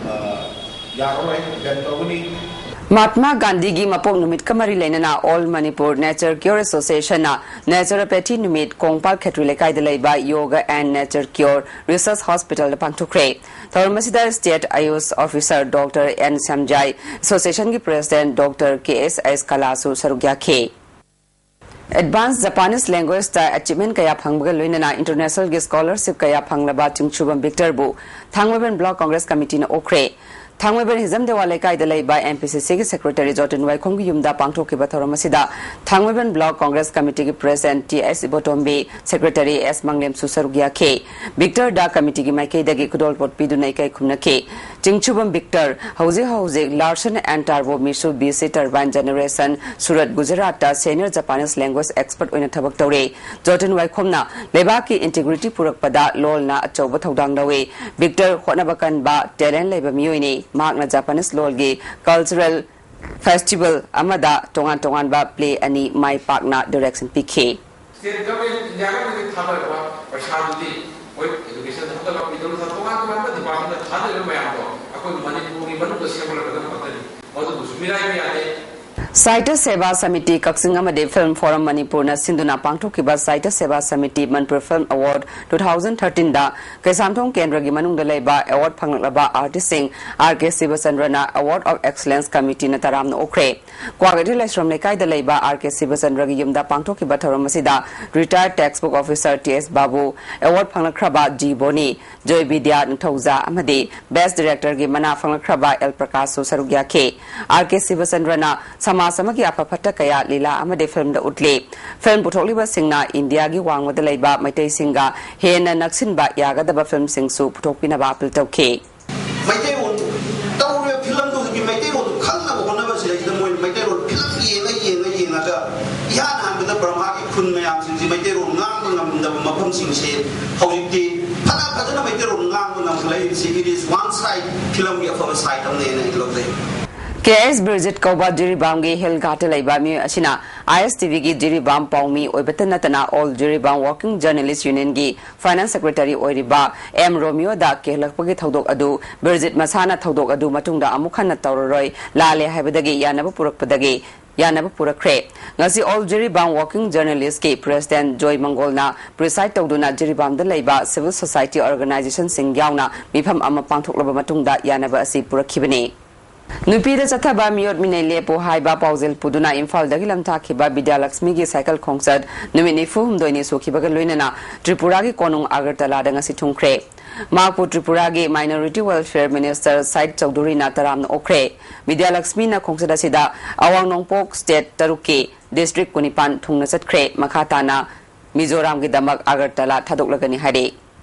ꯑ, ꯌꯥꯔꯔꯣꯏ, ban ꯇꯧꯒꯅꯤ꯫ ꯃꯍꯥꯠꯃꯥ ꯒꯥꯟꯙꯤꯒꯤ ꯃꯄꯣꯛ ꯅꯨꯃꯤꯠꯀ ꯃꯔꯤ ꯂꯩꯅꯅ All Manipur Nature Cure Associationꯅ Naturopathy ꯅꯨꯃꯤꯠ ꯀꯣꯡꯄꯥꯜ ꯈꯦꯇ꯭ꯔꯤ ꯂꯩꯀꯥꯏꯗ ꯂꯩꯕ Yoga and Nature Cure Research Hospitalꯗ ꯄꯥꯡꯊꯣꯛꯈ꯭ꯔꯦ꯫ ꯊꯧꯔꯝ ꯑꯁꯤꯗ State Ayush Officer Doctor N Samjay, Associationꯒꯤ President Doctor K S S Kalasu ꯁꯔꯨꯛ ꯌꯥꯈꯤ꯫ Advanced Japanese Languageꯇ achievement ꯀꯌꯥ ꯐꯪꯕꯒ ꯂꯣꯏꯅꯅ internationalꯒꯤ scholarship ꯀꯌꯥ ꯐꯪꯂꯕ ꯆꯤꯡꯁꯨꯕꯝ ꯕꯤꯛꯇꯔꯕꯨ ꯊꯥꯡꯃꯩꯕꯟ Block Congress Committeeꯅ ꯑꯣꯛꯈ꯭ꯔꯦ꯫ ꯊꯥꯡꯃꯩꯕꯟ ꯍꯤꯖꯝ ꯗꯦꯋꯥ ꯂꯩꯀꯥꯏꯗ ꯂꯩꯕ M P C Cꯒꯤ Secretary ꯖꯣꯇꯤꯟ ꯋꯥꯏꯈꯣꯝꯒꯤ ꯌꯨꯝꯗ ꯄꯥꯡꯊꯣꯛꯈꯤꯕ ꯊꯧꯔꯝ ꯑꯁꯤꯗ ꯊꯥꯡꯃꯩꯕꯟ Block Congress Committeeꯒꯤ President T S ꯏꯕꯣꯇꯣꯝꯕꯤ, Secretary S ꯃꯪꯂꯦꯝꯁꯨ ꯁꯔꯨꯛ ꯌꯥꯈꯤ꯫ ꯕꯤꯛꯇꯔꯗ committeeꯒꯤ ꯃꯥꯏꯀꯩꯗꯒꯤ ꯈꯨꯗꯣꯜꯄꯣꯠ ꯄꯤꯗꯨꯅ ꯏꯀꯥꯏ ꯈꯨꯝꯅꯈꯤ꯫ ꯆꯤꯡꯁꯨꯕꯝ ꯕꯤꯛꯇꯔ ꯍꯧꯖꯤꯛ ꯍꯧꯖꯤꯛ Larsen and Toubro Mitsubishi Turbine Generation, Surat, ꯒꯨꯖꯔꯥꯠꯇ senior Japanese language expert ꯑꯣꯏꯅ ꯊꯕꯛ ꯇꯧꯔꯤ꯫ ꯖꯣꯇꯤꯟ ꯋꯥꯏꯈꯣꯝꯅ ꯂꯩꯕꯥꯛꯀꯤ integrity ꯄꯨꯔꯛꯄꯗ ꯂꯣꯜꯅ ꯑꯆꯧꯕ ꯊꯧꯗꯥꯡ ꯂꯧꯏ꯫ ꯕꯤꯛꯇꯔ ꯍꯣꯠꯅꯕ ꯀꯟꯕ, talent ꯂꯩꯕ ꯃꯤꯑꯣꯏꯅꯤ꯫ ꯃꯍꯥꯛꯅ Japanese ꯂꯣꯜꯒꯤ cultural festival ꯑꯃꯗ ꯇꯣꯉꯥꯟ ꯇꯣꯉꯥꯟꯕ play ꯑꯅꯤ ꯃꯥꯏ ꯄꯥꯛꯅ direction ꯄꯤꯈꯤ꯫ State government, India governmentꯅ ꯊꯥꯗꯔꯛꯄ ꯄꯩꯁꯥꯗꯨꯗꯤ ꯍꯣꯏ, education ꯍꯟꯗꯛ ꯂꯥꯛꯄꯤꯗꯧꯔꯤꯕ ꯇꯣꯉꯥꯟ ꯇꯣꯉꯥꯟꯕ department ꯊꯥꯗꯔꯤꯕ ꯃꯌꯥꯝꯗꯣ ꯑꯩꯈꯣꯏ ꯃꯅꯤꯄꯨꯔꯒꯤ ꯃꯅꯨꯡꯗ ꯁꯦꯝꯒꯠꯂꯛꯀꯗꯕ ꯉꯥꯛꯇꯅꯤ꯫ ꯃꯗꯨꯕꯨꯁꯨ ꯃꯤꯔꯥꯏꯕ ꯌꯥꯗꯦ꯫ ꯁꯥꯍꯤꯇ꯭ꯌ ꯁꯦꯕꯥ ꯁꯃꯤꯇꯤ ꯀꯛꯆꯤꯡ ꯑꯃꯗꯤ Film Forum ꯃꯅꯤꯄꯨꯔꯅ ꯁꯤꯟꯗꯨꯅ ꯄꯥꯡꯊꯣꯛꯈꯤꯕ ꯁꯥꯍꯤꯇ꯭ꯌ ꯁꯦꯕꯥ samiti Manipur Film Award two thousand thirteen ꯗ ꯀꯩꯁꯥꯝꯊꯣꯡ ꯀꯦꯟꯗ꯭ꯔꯒꯤ ꯃꯅꯨꯡꯗ ꯂꯩꯕ award ꯐꯪꯂꯛꯂꯕ artist ꯁꯤꯡ R K ꯁꯤꯕꯆꯟꯗ꯭ꯔꯅ Award of Excellence committee ꯅ ꯇꯔꯥꯝꯅ ꯑꯣꯛꯈ꯭ꯔꯦ꯫ ꯀ꯭ꯋꯥꯀꯩꯊꯦꯜ ꯂꯥꯏꯁ꯭ꯔꯝ ꯂꯩꯀꯥꯏꯗ ꯂꯩꯕ R K ꯁꯤꯕꯆꯟꯗ꯭ꯔꯒꯤ ꯌꯨꯝꯗ ꯄꯥꯡꯊꯣꯛꯈꯤꯕ ꯊꯧꯔꯝ ꯑꯁꯤꯗ retired textbook officer T S Babu, award ꯐꯪꯂꯛꯈ꯭ꯔꯕ ꯖꯤ ꯕꯣꯅꯤ, ꯖꯣꯏ ꯕꯤꯗ꯭ꯌꯥ ꯅꯤꯡꯊꯧꯖꯥ ꯑꯃꯗꯤ best director ꯒꯤ ꯃꯅꯥ ꯐꯪꯂꯛꯈ꯭ꯔꯕ ꯑꯦꯜ ꯄ꯭ꯔꯀꯥꯁꯁꯨ ꯁꯔꯨꯛ ꯌꯥꯈꯤ꯫ R K ꯁꯤꯕꯆꯟꯗ꯭ꯔꯅ ꯁꯃꯥꯖ ꯑꯃꯒꯤ ꯑꯐ ꯐꯠꯇ ꯀꯌꯥ ꯂꯤꯂꯥ ꯑꯃꯗꯤ film ꯗ ꯎꯠꯂꯤ꯫ Film ꯄꯨꯊꯣꯛꯂꯤꯕꯁꯤꯡꯅ ꯏꯟꯗꯤꯌꯥꯒꯤ ꯋꯥꯡꯃꯗ ꯂꯩꯕ ꯃꯩꯇꯩꯁꯤꯡꯒ ꯍꯦꯟꯅ ꯅꯛꯁꯤꯟꯕ ꯌꯥꯒꯗꯕ film ꯁꯤꯡꯁꯨ ꯄꯨꯊꯣꯛꯄꯤꯅꯕ appeal ꯇꯧꯈꯤ꯫ ꯃꯩꯇꯩꯔꯣꯟ ꯇꯧꯔꯤꯕ film ꯗꯨ ꯍꯧꯖꯤꯛꯀꯤ ꯃꯩꯇꯩꯔꯣꯟꯗꯨ ꯈꯪꯅꯕ ꯍꯣꯠꯅꯕꯁꯤꯗꯩꯁꯤꯗ ꯃꯣꯏꯅ ꯃꯩꯇꯩꯔꯣꯟ film ꯌꯦꯡꯉ ꯌꯦꯡꯉ ꯌꯦꯡꯉꯒ ꯏꯍꯥꯟ ꯍꯥꯟꯕꯗ ꯕꯔꯃꯥꯒꯤ ꯈꯨꯟ ꯃꯌꯥꯝꯁꯤꯡꯁꯤ ꯃꯩꯇꯩꯔꯣꯟ ꯉꯥꯡꯕ ꯉꯝꯗꯕ ꯃꯐꯝꯁꯤꯡꯁꯦ ꯍꯧꯖꯤꯛꯇꯤ ꯐꯅ ꯐꯖꯅ ꯃꯩꯇꯩꯔꯣꯟ ꯉꯥꯡꯕ ꯉꯝꯈꯠꯂꯛꯏꯕꯁꯤ it is one side film ꯒꯤ ꯑꯐꯕ side ꯑꯃꯅꯦꯅ ꯑꯩ ꯂꯧꯖꯩ꯫ ꯀꯦ ꯑꯦꯁ ꯕꯤꯔꯖꯤꯠ ꯀꯧꯕ ꯖꯤꯔꯤꯕꯥꯝꯒꯤ ꯍꯤꯜ ꯘꯥꯠꯇ ꯂꯩꯕ ꯃꯤꯑꯣꯏ ꯑꯁꯤꯅ ꯑꯥꯏ ꯑꯦꯁ ꯇꯤ ꯚꯤꯒꯤ ꯖꯤꯔꯤꯕꯥꯝ ꯄꯥꯎꯃꯤ ꯑꯣꯏꯕꯇ ꯅꯠꯇꯅ All Jiribam Working Journalist Union ꯒꯤ finance secretary ꯑꯣꯏꯔꯤꯕ ꯑꯦꯝ ꯔꯣꯃꯤꯌꯣꯗ ꯀꯦꯜꯂꯛꯄꯒꯤ ꯊꯧꯗꯣꯛ ꯑꯗꯨ ꯕꯤꯔꯖꯤꯠ ꯃꯁꯥꯅ ꯊꯧꯗꯣꯛ ꯑꯗꯨ ꯃꯇꯨꯡꯗ ꯑꯃꯨꯛ ꯍꯟꯅ ꯇꯧꯔꯔꯣꯏ, ꯂꯥꯜꯂꯦ ꯍꯥꯏꯕꯗꯒꯤ ꯌꯥꯅꯕ ꯄꯨꯔꯛꯄꯗꯒꯤ ꯌꯥꯅꯕ ꯄꯨꯔꯛꯈ꯭ꯔꯦ꯫ ꯉꯁꯤ All Jiribam Working Journalist ꯀꯤ president ꯖꯣꯏ ꯃꯪꯒꯣꯜꯅ preside ꯇꯧꯗꯨꯅ ꯖꯤꯔꯤꯕꯥꯝꯗ ꯂꯩꯕ civil society organization ꯁꯤꯡ ꯌꯥꯎꯅ ꯃꯤꯐꯝ ꯑꯃ ꯄꯥꯡꯊꯣꯛꯂꯕ ꯃꯇꯨꯡꯗ ꯌꯥꯅꯕ ꯑꯁꯤ ꯄꯨꯔꯛꯈꯤꯕꯅꯤ꯫ ꯅꯨꯄꯤꯗ ꯆꯠꯊꯕ ꯃꯤꯑꯣꯠ ꯃꯤꯅꯩ ꯂꯦꯞꯄꯨ ꯍꯥꯏꯕ ꯄꯥꯎꯖꯦꯜ ꯄꯨꯗꯨꯅ ꯏꯝꯐꯥꯜꯗꯒꯤ ꯂꯝꯊꯥꯈꯤꯕ ꯕꯤꯗ꯭ꯌꯥꯂꯛꯁꯃꯤꯒꯤ ꯁꯥꯏꯀꯜ ꯈꯣꯡꯆꯠ ꯅꯨꯃꯤꯠ ꯅꯤꯐꯨ ꯍꯨꯝꯗꯣꯏꯅꯤ ꯁꯨꯈꯤꯕꯒ ꯂꯣꯏꯅꯅ ꯇ꯭ꯔꯤꯄꯨꯔꯥꯒꯤ ꯀꯣꯅꯨꯡ ꯑꯒꯔꯇꯂꯥꯗ ꯉꯁꯤ ꯊꯨꯡꯈ꯭ꯔꯦ꯫ ꯃꯍꯥꯛꯄꯨ ꯇ꯭ꯔꯤꯄꯨꯔꯥꯒꯤ minority welfare minister ꯁꯥꯏꯠ ꯆꯧꯙꯨꯔꯤꯅ ꯇꯔꯥꯝꯅ ꯑꯣꯛꯈ꯭ꯔꯦ꯫ ꯕꯤꯗ꯭ꯌꯥꯂꯛꯁꯃꯤꯅ ꯈꯣꯡꯆꯠ ꯑꯁꯤꯗ ꯑꯋꯥꯡ ꯅꯣꯡꯄꯣꯛ state ꯇꯔꯨꯛꯀꯤ district ꯀꯨꯟꯅꯤꯄꯥꯟ ꯊꯨꯡꯅ ꯆꯠꯈ꯭ꯔꯦ꯫ ꯃꯈꯥ ꯇꯥꯅ ꯃꯤꯖꯣꯔꯥꯝꯒꯤꯗꯃꯛ ꯑꯒꯔꯇꯂꯥ ꯊꯥꯗꯣꯛꯂꯒꯅꯤ ꯍꯥꯏꯔꯤ꯫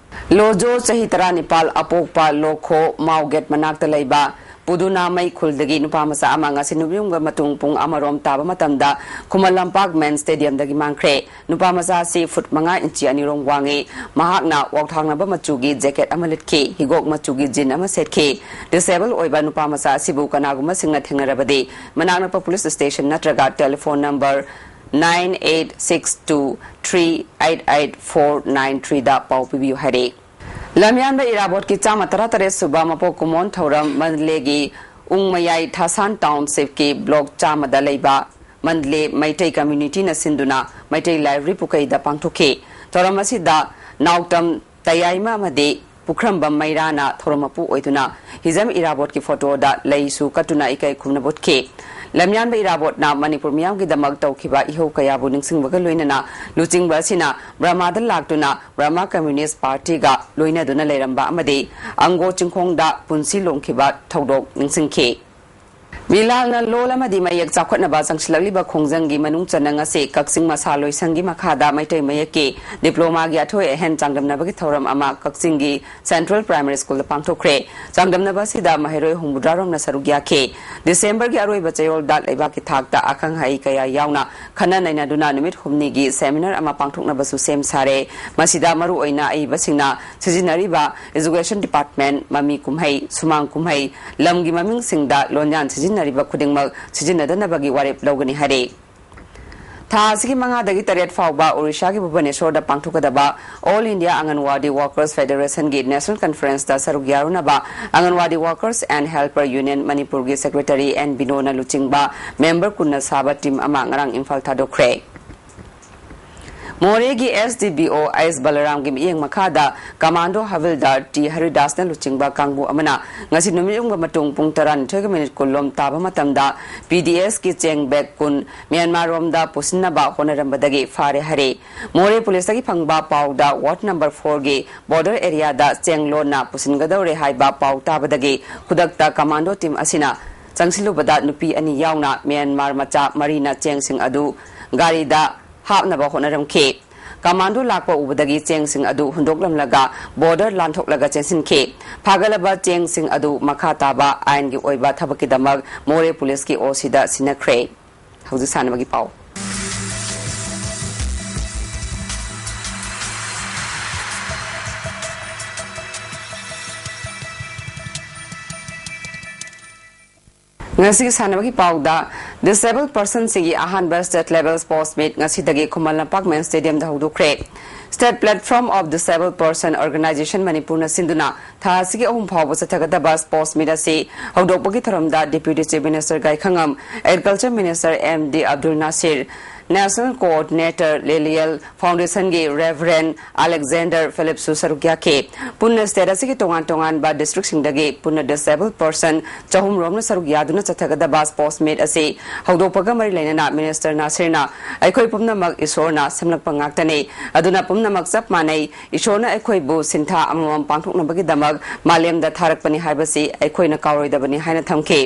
ꯂꯣꯖꯣ ꯆꯍꯤ ꯇꯔꯥꯅꯤꯄꯥꯜ ꯑꯄꯣꯛꯄ ꯂꯣꯈꯣ ꯃꯥꯎꯒꯦꯠ ꯃꯅꯥꯛꯇ ꯂꯩꯕ ꯄꯨꯗꯨꯅꯥꯃꯩ ꯈꯨꯜꯗꯒꯤ ꯅꯨꯄꯥ ꯃꯆꯥ ꯑꯃ ꯉꯁꯤ ꯅꯨꯃꯤꯠꯌꯨꯡꯒ ꯃꯇꯨꯡ ꯄꯨꯡ ꯑꯃꯔꯣꯝ ꯇꯥꯕ ꯃꯇꯝꯗ ꯈꯨꯃꯟ ꯂꯝꯄꯥꯛ main stadium ꯗꯒꯤ ꯃꯥꯡꯈ꯭ꯔꯦ꯫ ꯅꯨꯄꯥ ꯃꯆꯥ ꯑꯁꯤ ꯐꯨꯠ ꯃꯉꯥ ꯏꯟꯆꯤ ꯑꯅꯤ ꯔꯣꯝ ꯋꯥꯡꯉꯤ꯫ ꯃꯍꯥꯛꯅ ꯋꯥꯎꯊꯥꯡꯅꯕ ꯃꯆꯨꯒꯤ jacket ꯑꯃ ꯂꯤꯠꯈꯤ, ꯍꯤꯒꯣꯛ ꯃꯆꯨꯒꯤ jean ꯑꯃ ꯁꯦꯠꯈꯤ꯫ Disable ꯑꯣꯏꯕ ꯅꯨꯄꯥ ꯃꯆꯥ ꯑꯁꯤꯕꯨ ꯀꯅꯥꯒꯨꯝꯕꯁꯤꯡꯅ ꯊꯦꯡꯅꯔꯕꯗꯤ ꯃꯅꯥꯛ ꯅꯛꯄ police station ꯅꯠꯇ꯭ꯔꯒ telephone number nine eight six two three eight eight four nine three ꯗ ꯄꯥꯎ ꯄꯤꯕꯤꯌꯨ ꯍꯥꯏꯔꯛꯏ꯫ ꯂꯝꯌꯥꯟꯕ ꯏꯔꯥꯕꯣꯠꯀꯤ ꯆꯥꯝꯃ ꯇꯔꯥꯇꯔꯦꯠ ꯁꯨꯕ ꯃꯄꯣꯛ ꯀꯨꯝꯑꯣꯟ ꯊꯧꯔꯝ ꯃꯟꯗꯂꯦꯒꯤ ꯎꯪꯃꯌꯥꯏ ꯊꯥꯁꯥꯟ ꯇꯥꯎꯟꯁꯤꯞꯀꯤ ꯕ꯭ꯂꯣꯛ ꯆꯥꯝꯃꯗ ꯂꯩꯕ ꯃꯟꯗꯂꯦ ꯃꯩꯇꯩ ꯀꯝꯃ꯭ꯌꯨꯅꯤꯇꯤꯅ ꯁꯤꯟꯗꯨꯅ ꯃꯩꯇꯩ ꯂꯥꯏꯕ꯭ꯔꯦꯔꯤ ꯄꯨꯈꯩꯗ ꯄꯥꯡꯊꯣꯛꯈꯤ꯫ ꯊꯧꯔꯝ ꯑꯁꯤꯗ ꯅꯥꯎꯇꯝ ꯇꯌꯥꯏꯃ ꯑꯃꯗꯤ ꯄꯨꯈ꯭ꯔꯝꯕꯝ ꯃꯩꯔꯥꯅ ꯊꯧꯔꯝ ꯃꯄꯨ ꯑꯣꯏꯗꯨꯅ ꯍꯤꯖꯝ ꯏꯔꯥꯕꯣꯠꯀꯤ ꯐꯣꯇꯣꯗ ꯂꯩꯁꯨ ꯀꯠꯇꯨꯅ ꯏꯀꯥꯏ ꯈꯨꯝꯅꯕ ꯎꯠꯈꯤ꯫ ꯂꯝꯌꯥꯟꯕ ꯏꯔꯥꯕꯣꯠꯅ ꯃꯅꯤꯄꯨꯔ ꯃꯤꯌꯥꯝꯒꯤꯗꯃꯛ ꯇꯧꯈꯤꯕ ꯏꯍꯧ ꯀꯌꯥꯕꯨ ꯅꯤꯡꯁꯤꯡꯕꯒ ꯂꯣꯏꯅꯅ ꯂꯨꯆꯤꯡꯕ ꯑꯁꯤꯅ ꯕꯔꯃꯥꯗ ꯂꯥꯛꯇꯨꯅ ꯕꯔꯃꯥ ꯀꯝꯃ꯭ꯌꯨꯅꯤꯁ꯭ꯠ ꯄꯥꯔꯇꯤꯒ ꯂꯣꯏꯅꯗꯨꯅ ꯂꯩꯔꯝꯕ ꯑꯃꯗꯤ ꯑꯪꯒꯣ ꯆꯤꯡꯈꯣꯡꯗ ꯄꯨꯟꯁꯤ ꯂꯣꯡꯈꯤꯕ ꯊꯧꯗꯣꯛ ꯅꯤꯡꯁꯤꯡꯈꯤ꯫ ꯃꯤꯂꯥꯜꯅ ꯂꯣꯜ ꯑꯃꯗꯤ ꯃꯌꯦꯛ ꯆꯥꯎꯈꯠꯅꯕ ꯆꯪꯁꯤꯜꯂꯛꯂꯤꯕ ꯈꯣꯡꯖꯪꯒꯤ ꯃꯅꯨꯡ ꯆꯟꯅ ꯉꯁꯤ ꯀꯛꯆꯤꯡ ꯃꯁꯥ ꯂꯣꯏꯁꯪꯒꯤ ꯃꯈꯥꯗ ꯃꯩꯇꯩ ꯃꯌꯦꯛꯀꯤ ꯗꯤꯄ꯭ꯂꯣꯃꯥꯒꯤ ꯑꯊꯣꯏ ꯑꯍꯦꯟ ꯆꯥꯡꯗꯝꯅꯕꯒꯤ ꯊꯧꯔꯝ ꯑꯃ ꯀꯛꯆꯤꯡꯒꯤ ꯁꯦꯟꯇ꯭ꯔꯦꯜ ꯄ꯭ꯔꯥꯏꯃꯥꯔꯤ ꯁ꯭ꯀꯨꯜꯗ ꯄꯥꯡꯊꯣꯛꯈ꯭ꯔꯦ꯫ ꯆꯥꯡꯗꯝꯅꯕ ꯑꯁꯤꯗ ꯃꯍꯩꯔꯣꯏ ꯍꯨꯝꯐꯨꯇꯔꯥ ꯔꯣꯝꯅ ꯁꯔꯨꯛ ꯌꯥꯈꯤ꯫ ꯗꯤꯁꯦꯝꯕꯔꯒꯤ ꯑꯔꯣꯏꯕ ꯆꯌꯣꯜꯗ ꯂꯩꯕꯥꯛꯀꯤ ꯊꯥꯛꯇ ꯑꯈꯪ ꯑꯍꯩ ꯀꯌꯥ ꯌꯥꯎꯅ ꯈꯟꯅ ꯅꯩꯅꯗꯨꯅ ꯅꯨꯃꯤꯠ ꯍꯨꯝꯅꯤꯒꯤ ꯁꯦꯃꯤꯅꯥꯔ ꯑꯃ ꯄꯥꯡꯊꯣꯛꯅꯕꯁꯨ ꯁꯦꯝ ꯁꯥꯔꯦ꯫ ꯃꯁꯤꯗ ꯃꯔꯨꯑꯣꯏꯅ ꯑꯏꯕꯁꯤꯡꯅ ꯁꯤꯖꯤꯟꯅꯔꯤꯕ ꯏꯖꯨꯀꯦꯁꯟ ꯗꯤꯄꯥꯔꯠꯃꯦꯟꯠ, ꯃꯃꯤ ꯀꯨꯝꯍꯩ, ꯁꯨꯃꯥꯡ ꯀꯨꯝꯍꯩ, ꯂꯝꯒꯤ ꯃꯃꯤꯡꯁꯤꯡꯗ ꯂꯣꯟꯌꯥꯟ ꯁꯤꯖꯤꯟꯅꯔꯤꯕ ꯈꯨꯗꯤꯡꯃꯛ ꯁꯤꯖꯤꯟꯅꯗꯅꯕꯒꯤ ꯋꯥꯔꯦꯞ ꯂꯧꯒꯅꯤ ꯍꯥꯏꯔꯤ꯫ ꯊꯥ ꯑꯁꯤꯒꯤ ꯃꯉꯥꯗꯒꯤ ꯇꯔꯦꯠ ꯐꯥꯎꯕ ꯑꯣꯔꯤꯁꯥꯒꯤ ꯚꯨꯕꯅꯦꯁꯣꯔꯗ ꯄꯥꯡꯊꯣꯛꯀꯗꯕ ꯑꯣꯜ ꯏꯟꯗꯤꯌꯥ ꯑꯪꯒꯟꯋꯥꯗꯤ ꯋꯥꯔꯀꯔꯁ ꯐꯦꯗꯦꯔꯦꯁꯟꯒꯤ ꯅꯦꯁꯅꯦꯜ ꯀꯟꯐꯔꯦꯟꯁꯇ ꯁꯔꯨꯛ ꯌꯥꯔꯨꯅꯕ ꯑꯪꯒꯟꯋꯥꯗꯤ ꯋꯥꯔꯀꯔꯁ ꯑꯦꯟ ꯍꯦꯜꯄꯔ ꯌꯨꯅꯤꯌꯟ ꯃꯅꯤꯄꯨꯔꯒꯤ ꯁꯦꯀ꯭ꯔꯦꯇꯔꯤ ꯑꯦꯟ ꯕꯤꯅꯣꯅ ꯂꯨꯆꯤꯡꯕ ꯃꯦꯝꯕꯔ ꯀꯨꯟꯅ ꯁꯥꯕ ꯇꯤꯝ ꯑꯃ ꯉꯔꯥꯡ ꯏꯝꯐꯥꯜ ꯊꯥꯗꯣꯛꯈ꯭ꯔꯦ꯫ ꯃꯣꯔꯦꯒꯤ ꯑꯦꯁ ꯗꯤ ꯕꯤ ꯑꯣ ꯑꯩꯁ ꯕꯂꯔꯥꯝꯒꯤ ꯃꯤꯠꯌꯦꯡ ꯃꯈꯥꯗ ꯀꯃꯥꯟꯗꯣ ꯍꯕꯤꯜꯗꯥꯔ ꯇꯤ ꯍꯔꯤꯗꯥꯁꯅ ꯂꯨꯆꯤꯡꯕ ꯀꯥꯡꯕꯨ ꯑꯃꯅ ꯉꯁꯤ ꯅꯨꯃꯤꯠ ꯌꯨꯡꯕ ꯃꯇꯨꯡ ꯄꯨꯡ ꯇꯔꯥꯅꯤꯊꯣꯏꯒ ꯃꯤꯅꯤꯠ ꯀꯨꯟ ꯂꯣꯝ ꯇꯥꯕ ꯃꯇꯝꯗ ꯄꯤ ꯗꯤ ꯑꯦꯁꯀꯤ ꯆꯦꯡ ꯕꯦꯒ ꯀꯨꯟ ꯃ꯭ꯌꯥꯟꯃꯥꯔꯔꯣꯝꯗ ꯄꯨꯁꯤꯟꯅꯕ ꯍꯣꯠꯅꯔꯝꯕꯗꯒꯤ ꯐꯥꯔꯦ ꯍꯥꯏꯔꯦ꯫ ꯃꯣꯔꯦ ꯄꯨꯂꯤꯁꯇꯒꯤ ꯐꯪꯕ ꯄꯥꯎꯗ ꯋꯥꯔꯗ ꯅꯝꯕꯔ ꯐꯣꯔꯒꯤ ꯕꯣꯔꯗꯔ ꯑꯦꯔꯤꯌꯥꯗ ꯆꯦꯡ ꯂꯣꯟꯅ ꯄꯨꯁꯤꯟꯒꯗꯧꯔꯦ ꯍꯥꯏꯕ ꯄꯥꯎ ꯇꯥꯕꯗꯒꯤ ꯈꯨꯗꯛꯇ ꯀꯃꯥꯟꯗꯣ ꯇꯤꯝ ꯑꯁꯤꯅ ꯆꯪꯁꯤꯜꯂꯨꯕꯗ ꯅꯨꯄꯤ ꯑꯅꯤ ꯌꯥꯎꯅ ꯃ꯭ꯌꯥꯟꯃꯥꯔ ꯃꯆꯥ ꯃꯔꯤꯅ ꯆꯦꯡꯁꯤꯡ ꯑꯗꯨ ꯒꯥꯔꯤꯗ ꯍꯥꯞꯅꯕ ꯍꯣꯠꯅꯔꯝꯈꯤ꯫ ꯀꯃꯥꯟꯗꯣ ꯂꯥꯛꯄ ꯎꯕꯗꯒꯤ ꯆꯦꯡꯁꯤꯡ ꯑꯗꯨ ꯍꯨꯟꯗꯣꯛꯂꯝꯂꯒ ꯕꯣꯔꯗꯔ ꯂꯥꯟꯊꯣꯛꯂꯒ ꯆꯦꯟꯁꯤꯟꯈꯤ꯫ ꯐꯥꯒꯠꯂꯕ ꯆꯦꯡꯁꯤꯡ ꯑꯗꯨ ꯃꯈꯥ ꯇꯥꯕ ꯑꯥꯏꯟꯒꯤ ꯑꯣꯏꯕ ꯊꯕꯛꯀꯤꯗꯃꯛ ꯃꯣꯔꯦ ꯄꯨꯂꯤꯁꯀꯤ ꯑꯣ ꯁꯤꯗ ꯁꯤꯟꯅꯈ꯭ꯔꯦ꯫ ꯍꯧꯖꯤꯛ ꯁꯥꯟꯅꯕꯒꯤ ꯄꯥꯎ꯫ ꯉꯁꯤꯒꯤ ꯁꯥꯟꯅꯕꯒꯤ ꯄꯥꯎꯗ, ꯗꯤꯁꯦꯕꯜ ꯄꯔꯁꯟꯁꯤꯡꯒꯤ ꯑꯍꯥꯟꯕ ꯁ꯭ꯇꯦꯠ ꯂꯦꯚꯦꯜ ꯁ꯭ꯄꯣꯔꯠꯁ ꯃꯤꯠ ꯉꯁꯤꯗꯒꯤ ꯈꯨꯃꯟ ꯂꯝꯄꯥꯛ ꯃꯦꯟ ꯁ꯭ꯇꯦꯗꯤꯌꯝꯗ ꯍꯧꯗꯣꯛꯈ꯭ꯔꯦ꯫ State platform of disable person organization ꯃꯅꯤꯄꯨꯔꯅ ꯁꯤꯟꯗꯨꯅ ꯊꯥ ꯑꯁꯤꯒꯤ ꯑꯍꯨꯝ ꯐꯥꯎꯕ ꯆꯠꯊꯒꯗꯕ ꯁ꯭ꯄꯣꯔꯠꯁ ꯃꯤꯠ ꯑꯁꯤ ꯍꯧꯗꯣꯛꯄꯒꯤ ꯊꯧꯔꯝꯗ deputy chief minister Gaikhangam, agriculture minister M D Abdul Nasir, national coordinator ꯂꯦꯂꯤꯌꯦꯜ ꯐꯥꯎꯟꯗꯦꯁꯟꯒꯤ ꯔꯦꯚꯔꯦꯟ ꯑꯂꯦꯛꯖꯦꯟꯗꯔ ꯐꯤꯂꯤꯞꯁꯨ ꯁꯔꯨꯛ ꯌꯥꯈꯤ꯫ ꯄꯨꯟꯅ ꯁ꯭ꯇꯦꯠ ꯑꯁꯤꯒꯤ ꯇꯣꯉꯥꯟ ꯇꯣꯉꯥꯟꯕ ꯗꯤꯁꯇ꯭ꯔꯤꯛꯁꯤꯡꯗꯒꯤ ꯄꯨꯟꯅ ꯗꯤꯁꯦꯕꯜ ꯄꯔꯁꯟ ꯆꯍꯨꯝ ꯔꯣꯝꯅ ꯁꯔꯨꯛ ꯌꯥꯗꯨꯅ ꯆꯠꯊꯒꯗꯕ ꯁ꯭ꯄꯣꯔꯠꯁ ꯃꯤꯠ ꯑꯁꯤ ꯍꯧꯗꯣꯛꯄꯒ ꯃꯔꯤ ꯂꯩꯅꯅ ꯃꯤꯅꯤꯁꯇꯔ ꯅꯥꯁꯤꯔꯅ, "ꯑꯩꯈꯣꯏ ꯄꯨꯝꯅꯃꯛ ꯏꯁꯣꯔꯅ ꯁꯦꯝꯂꯛꯄ ꯉꯥꯛꯇꯅꯤ, ꯑꯗꯨꯅ ꯄꯨꯝꯅꯃꯛ ꯆꯞ ꯃꯥꯟꯅꯩ꯫ ꯏꯁꯣꯔꯅ ꯑꯩꯈꯣꯏꯕꯨ ꯁꯤꯟꯊꯥ ꯑꯃꯃꯝ ꯄꯥꯡꯊꯣꯛꯅꯕꯒꯤꯗꯃꯛ ꯃꯥꯂꯦꯝꯗ ꯊꯥꯔꯛꯄꯅꯤ ꯍꯥꯏꯕꯁꯤ ꯑꯩꯈꯣꯏꯅ ꯀꯥꯎꯔꯣꯏꯗꯕꯅꯤ" ꯍꯥꯏꯅ ꯊꯝꯈꯤ꯫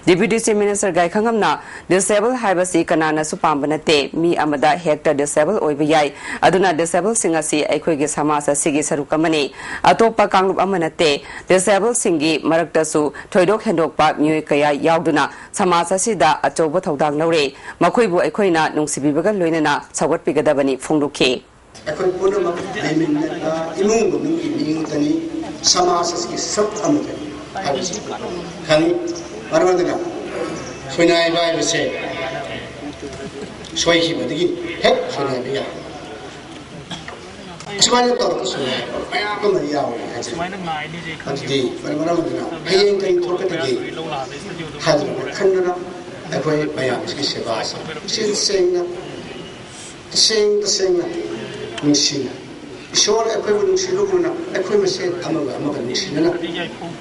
ꯗꯤꯄ꯭ꯌꯨꯇꯤ ꯆꯤꯐ ꯃꯤꯅꯤꯁꯇꯔ ꯒꯥꯏꯈꯉꯝꯅ, "ꯗꯤꯁꯦꯕꯜ ꯍꯥꯏꯕꯁꯤ ꯀꯅꯥꯅꯁꯨ ꯄꯥꯝꯕ ꯅꯠꯇꯦ꯫ ꯃꯤ ꯑꯃꯗ ꯍꯦꯛꯇ ꯗꯤꯁꯦꯕꯜ ꯑꯣꯏꯕ ꯌꯥꯏ꯫ ꯑꯗꯨꯅ ꯗꯤꯁꯦꯕꯜꯁꯤꯡ ꯑꯁꯤ ꯑꯩꯈꯣꯏꯒꯤ ꯁꯃꯥꯖ ꯑꯁꯤꯒꯤ ꯁꯔꯨꯛ ꯑꯃꯅꯤ꯫ ꯑꯇꯣꯞꯄ ꯀꯥꯡꯂꯨꯞ ꯑꯃ ꯅꯠꯇꯦ꯫ ꯗꯤꯁꯦꯕꯜꯁꯤꯡꯒꯤ ꯃꯔꯛꯇꯁꯨ ꯊꯣꯏꯗꯣꯛ ꯍꯦꯟꯗꯣꯛꯄ ꯃꯤꯑꯣꯏ ꯀꯌꯥ ꯌꯥꯎꯗꯨꯅ ꯁꯃꯥꯖ ꯑꯁꯤꯗ ꯑꯆꯧꯕ ꯊꯧꯗꯥꯡ ꯂꯧꯔꯦ꯫ ꯃꯈꯣꯏꯕꯨ ꯑꯩꯈꯣꯏꯅ ꯅꯨꯡꯁꯤꯕꯤꯕꯒ ꯂꯣꯏꯅꯅ ꯁꯧꯒꯠꯄꯤꯒꯗꯕꯅꯤ" ꯐꯣꯡꯗꯣꯛꯈꯤ꯫ ꯑꯩꯈꯣꯏ ꯄꯨꯝꯅꯃꯛ ꯂꯩꯃꯤꯟꯅꯕ ꯏꯃꯨꯡ ꯃꯅꯨꯡꯒꯤ ꯃꯤ ꯉꯥꯛꯇꯅꯤ, ꯁꯃꯥꯖ ꯑꯁꯤꯒꯤ ꯁꯔꯨꯛ ꯑꯃꯠꯇꯅꯤ ꯍꯥꯏꯕꯁꯤ ꯈꯪꯉꯤ꯫ ꯃꯔꯝ ꯑꯗꯨꯅ ꯁꯣꯏꯅꯥꯏꯕ ꯍꯥꯏꯕꯁꯦ ꯁꯣꯏꯈꯤꯕꯗꯒꯤ ꯍꯦꯛ ꯁꯣꯏꯅꯥꯏꯕ ꯌꯥꯏ꯫ ꯑꯁꯨꯃꯥꯏꯅ ꯇꯧꯔꯒ ꯁꯣꯏꯅꯥꯏꯕ ꯃꯌꯥꯝ ꯑꯃ ꯌꯥꯎꯔꯦ ꯍꯥꯏꯖꯔꯤ꯫ ꯑꯗꯨꯗꯤ ꯃꯔꯝ ꯑꯗꯨꯅ ꯍꯌꯦꯡ ꯀꯔꯤ ꯊꯣꯛꯀꯗꯒꯦ ꯍꯥꯏꯗꯅ ꯈꯟꯗꯨꯅ ꯑꯩꯈꯣꯏ ꯃꯌꯥꯝꯁꯤꯒꯤ ꯁꯦꯕꯥꯁꯤ ꯄꯨꯛꯆꯦꯜ ꯁꯦꯡꯅ, ꯇꯁꯦꯡ ꯇꯁꯦꯡꯅ ꯅꯨꯡꯁꯤꯅ, ꯏꯁꯣꯔ ꯑꯩꯈꯣꯏꯕꯨ ꯅꯨꯡꯁꯤꯕꯒꯨꯝꯅ ꯑꯩꯈꯣꯏ ꯃꯁꯦꯟ ꯑꯃꯒ ꯑꯃꯒ ꯅꯨꯡꯁꯤꯅꯅ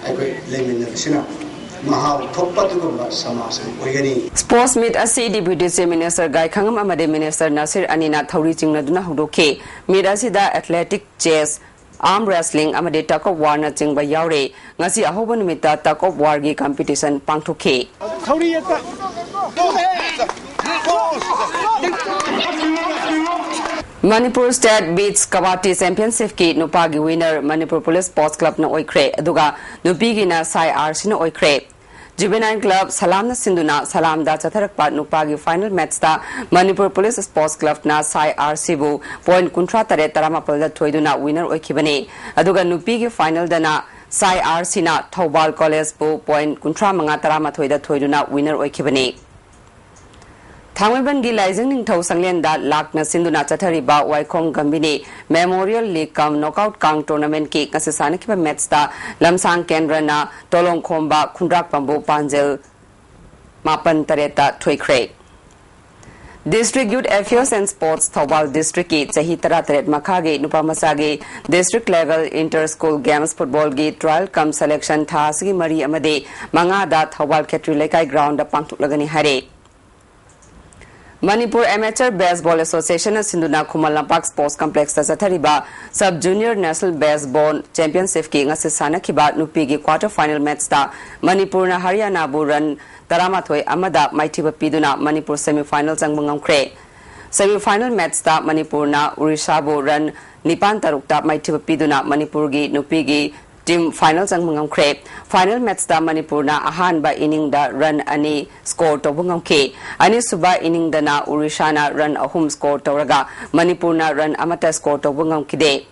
ꯑꯩꯈꯣꯏ ꯂꯩꯃꯤꯟꯅꯕꯁꯤꯅ ꯃꯍꯥꯎ ꯊꯣꯛꯄ ꯑꯗꯨꯒꯨꯝꯕ ꯁꯃꯥꯖ ꯑꯃ ꯑꯣꯏꯒꯅꯤ꯫ ꯁ꯭ꯄꯣꯔꯠꯁ ꯃꯤꯠ ꯑꯁꯤ ꯗꯤꯄ꯭ꯌꯨꯇꯤ ꯆꯤꯐ ꯃꯤꯅꯤꯁꯇꯔ ꯒꯥꯏꯈꯉꯝ ꯑꯃꯗꯤ ꯃꯤꯅꯤꯁꯇꯔ ꯅꯥꯁꯤꯔ ꯑꯅꯤꯅ ꯊꯧꯔꯤ ꯆꯤꯡꯅꯗꯨꯅ ꯍꯧꯗꯣꯛꯈꯤ꯫ ꯃꯤꯠ ꯑꯁꯤꯗ ꯑꯦꯊꯂꯦꯇꯤꯛ, ꯆꯦꯁ, ꯑꯥꯔꯝ ꯔꯦꯁꯂꯤꯡ ꯑꯃꯗꯤ ꯇꯒ ꯑꯣꯐ ꯋꯥꯔꯅꯆꯤꯡꯕ ꯌꯥꯎꯔꯤ꯫ ꯉꯁꯤ ꯑꯍꯧꯕ ꯅꯨꯃꯤꯠꯇ ꯇꯒ ꯑꯣꯐ ꯋꯥꯔꯒꯤ ꯀꯝꯄꯤꯇꯤꯁꯟ ꯄꯥꯡꯊꯣꯛꯈꯤ꯫ ꯊꯧꯔꯤ ꯑꯦꯛꯇ꯫ ꯃꯅꯤꯄꯨꯔ ꯁ꯭ꯇꯦꯠ ꯕꯤꯆ ꯀꯕꯥꯇꯤ ꯆꯦꯝꯄꯤꯌꯟꯁꯤꯞꯀꯤ ꯅꯨꯄꯥꯒꯤ ꯋꯤꯅꯔ ꯃꯅꯤꯄꯨꯔ ꯄꯨꯂꯤꯁ ꯁ꯭ꯄꯣꯔꯠꯁ ꯀ꯭ꯂꯕꯅ ꯑꯣꯏꯈ꯭ꯔꯦ, ꯑꯗꯨꯒ ꯅꯨꯄꯤꯒꯤꯅ ꯁꯥꯏ ꯑꯥꯔ ꯁꯤꯅ ꯑꯣꯏꯈ꯭ꯔꯦ꯫ ꯖꯨꯕꯦꯅꯥꯏꯜ ꯀ꯭ꯂꯕ ꯁꯂꯥꯝꯅ ꯁꯤꯟꯗꯨꯅ ꯁꯂꯥꯝꯗ ꯆꯠꯊꯔꯛꯄ ꯅꯨꯄꯥꯒꯤ ꯐꯥꯏꯅꯦꯜ ꯃꯦꯠꯆꯇ ꯃꯅꯤꯄꯨꯔ ꯄꯨꯂꯤꯁ ꯁ꯭ꯄꯣꯔꯠꯁ ꯀ꯭ꯂꯕꯅ ꯁꯥꯏ ꯑꯥꯔ ꯁꯤꯕꯨ ꯄꯣꯏꯟꯠ ꯀꯨꯟꯊ꯭ꯔꯥ ꯇꯔꯦꯠ ꯇꯔꯥꯃꯥꯄꯜꯗ ꯊꯣꯏꯗꯨꯅ ꯋꯤꯅꯔ ꯑꯣꯏꯈꯤꯕꯅꯤ꯫ ꯑꯗꯨꯒ ꯅꯨꯄꯤꯒꯤ ꯐꯥꯏꯅꯦꯜꯗꯅ ꯁꯥꯏ ꯑꯥꯔ ꯁꯤꯅ ꯊꯧꯕꯥꯜ ꯀꯣꯂꯦꯖꯄꯨ ꯄꯣꯏꯟꯠ ꯀꯨꯟꯊ꯭ꯔꯥ ꯃꯉꯥ ꯇꯔꯥꯃꯥꯊꯣꯏꯗ ꯊꯣꯏꯗꯨꯅ ꯋꯤꯅꯔ ꯑꯣꯏꯈꯤꯕꯅꯤ꯫ ꯊꯥꯡꯃꯩꯕꯟꯒꯤ ꯂꯥꯏꯖꯪ ꯅꯤꯡꯊꯧ ꯁꯪꯂꯦꯟꯗ ꯂꯥꯛꯅ ꯁꯤꯟꯗꯨꯅ ꯆꯠꯊꯔꯤꯕ ꯋꯥꯏꯈꯣꯡ ꯒꯝꯚꯤꯅꯤ ꯃꯦꯃꯣꯔꯤꯌꯦꯜ ꯂꯤꯒ ꯀꯝ ꯅꯣꯛꯑꯥꯎꯠ ꯀꯥꯡ ꯇꯣꯔꯅꯥꯃꯦꯟꯠꯀꯤ ꯉꯁꯤ ꯁꯥꯟꯅꯈꯤꯕ ꯃꯦꯠꯆꯇ ꯂꯝꯁꯥꯡ ꯀꯦꯟꯗ꯭ꯔꯅ ꯇꯣꯂꯣꯡꯈꯣꯝꯕ ꯈꯨꯟꯗ꯭ꯔꯥꯛꯄꯝꯕꯨ ꯄꯥꯟꯖꯤꯜ ꯃꯥꯄꯟ ꯇꯔꯦꯠꯇ ꯊꯣꯏꯈ꯭ꯔꯦ꯫ District Youth Affairs and Sports, Thoubal ꯗꯤꯁꯇ꯭ꯔꯤꯛꯀꯤ ꯆꯍꯤ ꯇꯔꯥꯇꯔꯦꯠ ꯃꯈꯥꯒꯤ ꯅꯨꯄꯥ ꯃꯆꯥꯒꯤ district level inter school games ꯐꯨꯠꯕꯣꯜꯒꯤ ꯇ꯭ꯔꯥꯌꯦꯜ ꯀꯝ ꯁꯦꯂꯦꯛꯁꯟ ꯊꯥ ꯑꯁꯤꯒꯤ ꯃꯔꯤ ꯑꯃꯗꯤ ꯃꯉꯥꯗ ꯊꯧꯕꯥꯜ ꯈꯦꯇ꯭ꯔꯤ ꯂꯩꯀꯥꯏ ꯒ꯭ꯔꯥꯎꯟꯗ ꯄꯥꯡꯊꯣꯛꯂꯒꯅꯤ ꯍꯥꯏꯔꯦ꯫ ꯃꯅꯤꯄꯨꯔ ꯑꯦꯃꯦꯆꯔ ꯕꯦꯁꯕꯣꯜ ꯑꯦꯁꯣꯁꯤꯌꯦꯁꯟꯅ ꯁꯤꯟꯗꯨꯅ ꯈꯨꯃꯟ ꯂꯝꯄꯥꯛ ꯁ꯭ꯄꯣꯔꯠꯁ ꯀꯝꯄ꯭ꯂꯦꯛꯁꯇ ꯆꯠꯊꯔꯤꯕ ꯁꯕ ꯖꯨꯅꯤꯌꯔ ꯅꯦꯁꯅꯦꯜ ꯕꯦꯁꯕꯣꯜ ꯆꯦꯝꯄꯤꯌꯟꯁꯤꯞꯀꯤ ꯉꯁꯤ ꯁꯥꯟꯅꯈꯤꯕ ꯅꯨꯄꯤꯒꯤ ꯀ꯭ꯋꯥꯇꯔ ꯐꯥꯏꯅꯦꯜ ꯃꯦꯠꯆꯇ ꯃꯅꯤꯄꯨꯔꯅ ꯍꯔꯤꯌꯥꯅꯥꯕꯨ ꯔꯟ ꯇꯔꯥꯃꯥꯊꯣꯏ ꯑꯃꯗ ꯃꯥꯏꯊꯤꯕ ꯄꯤꯗꯨꯅ ꯃꯅꯤꯄꯨꯔ ꯁꯦꯃꯤ ꯐꯥꯏꯅꯦꯜ ꯆꯪꯕ ꯉꯝꯈ꯭ꯔꯦ꯫ ꯁꯦꯃꯤ ꯐꯥꯏꯅꯦꯜ ꯃꯦꯠꯆꯇ ꯃꯅꯤꯄꯨꯔꯅ ꯎꯔꯤꯁꯥꯕꯨ ꯔꯟ ꯅꯤꯄꯥꯟ ꯇꯔꯨꯛꯇ ꯃꯥꯏꯊꯤꯕ ꯄꯤꯗꯨꯅ ꯃꯅꯤꯄꯨꯔꯒꯤ ꯅꯨꯄꯤꯒꯤ ꯇꯤꯝ ꯐꯥꯏꯅꯦꯜ ꯆꯪꯕ ꯉꯝꯈ꯭ꯔꯦ꯫ ꯐꯥꯏꯅꯦꯜ ꯃꯦꯠꯆꯇ ꯃꯅꯤꯄꯨꯔꯅ ꯑꯍꯥꯟꯕ ꯏꯅꯤꯡꯗ ꯔꯟ ꯑꯅꯤ ꯁ꯭ꯀꯣꯔ ꯇꯧꯕ ꯉꯝꯈꯤ꯫ ꯑꯅꯤꯁꯨꯕ ꯏꯅꯤꯡꯗꯅ ꯎꯔꯤꯁꯥꯅ ꯔꯟ ꯑꯍꯨꯝ ꯁ꯭ꯀꯣꯔ ꯇꯧꯔꯒ ꯃꯅꯤꯄꯨꯔꯅ ꯔꯟ ꯑꯃꯠꯇ ꯁ꯭ꯀꯣꯔ ꯇꯧꯕ ꯉꯝꯈꯤꯗꯦ꯫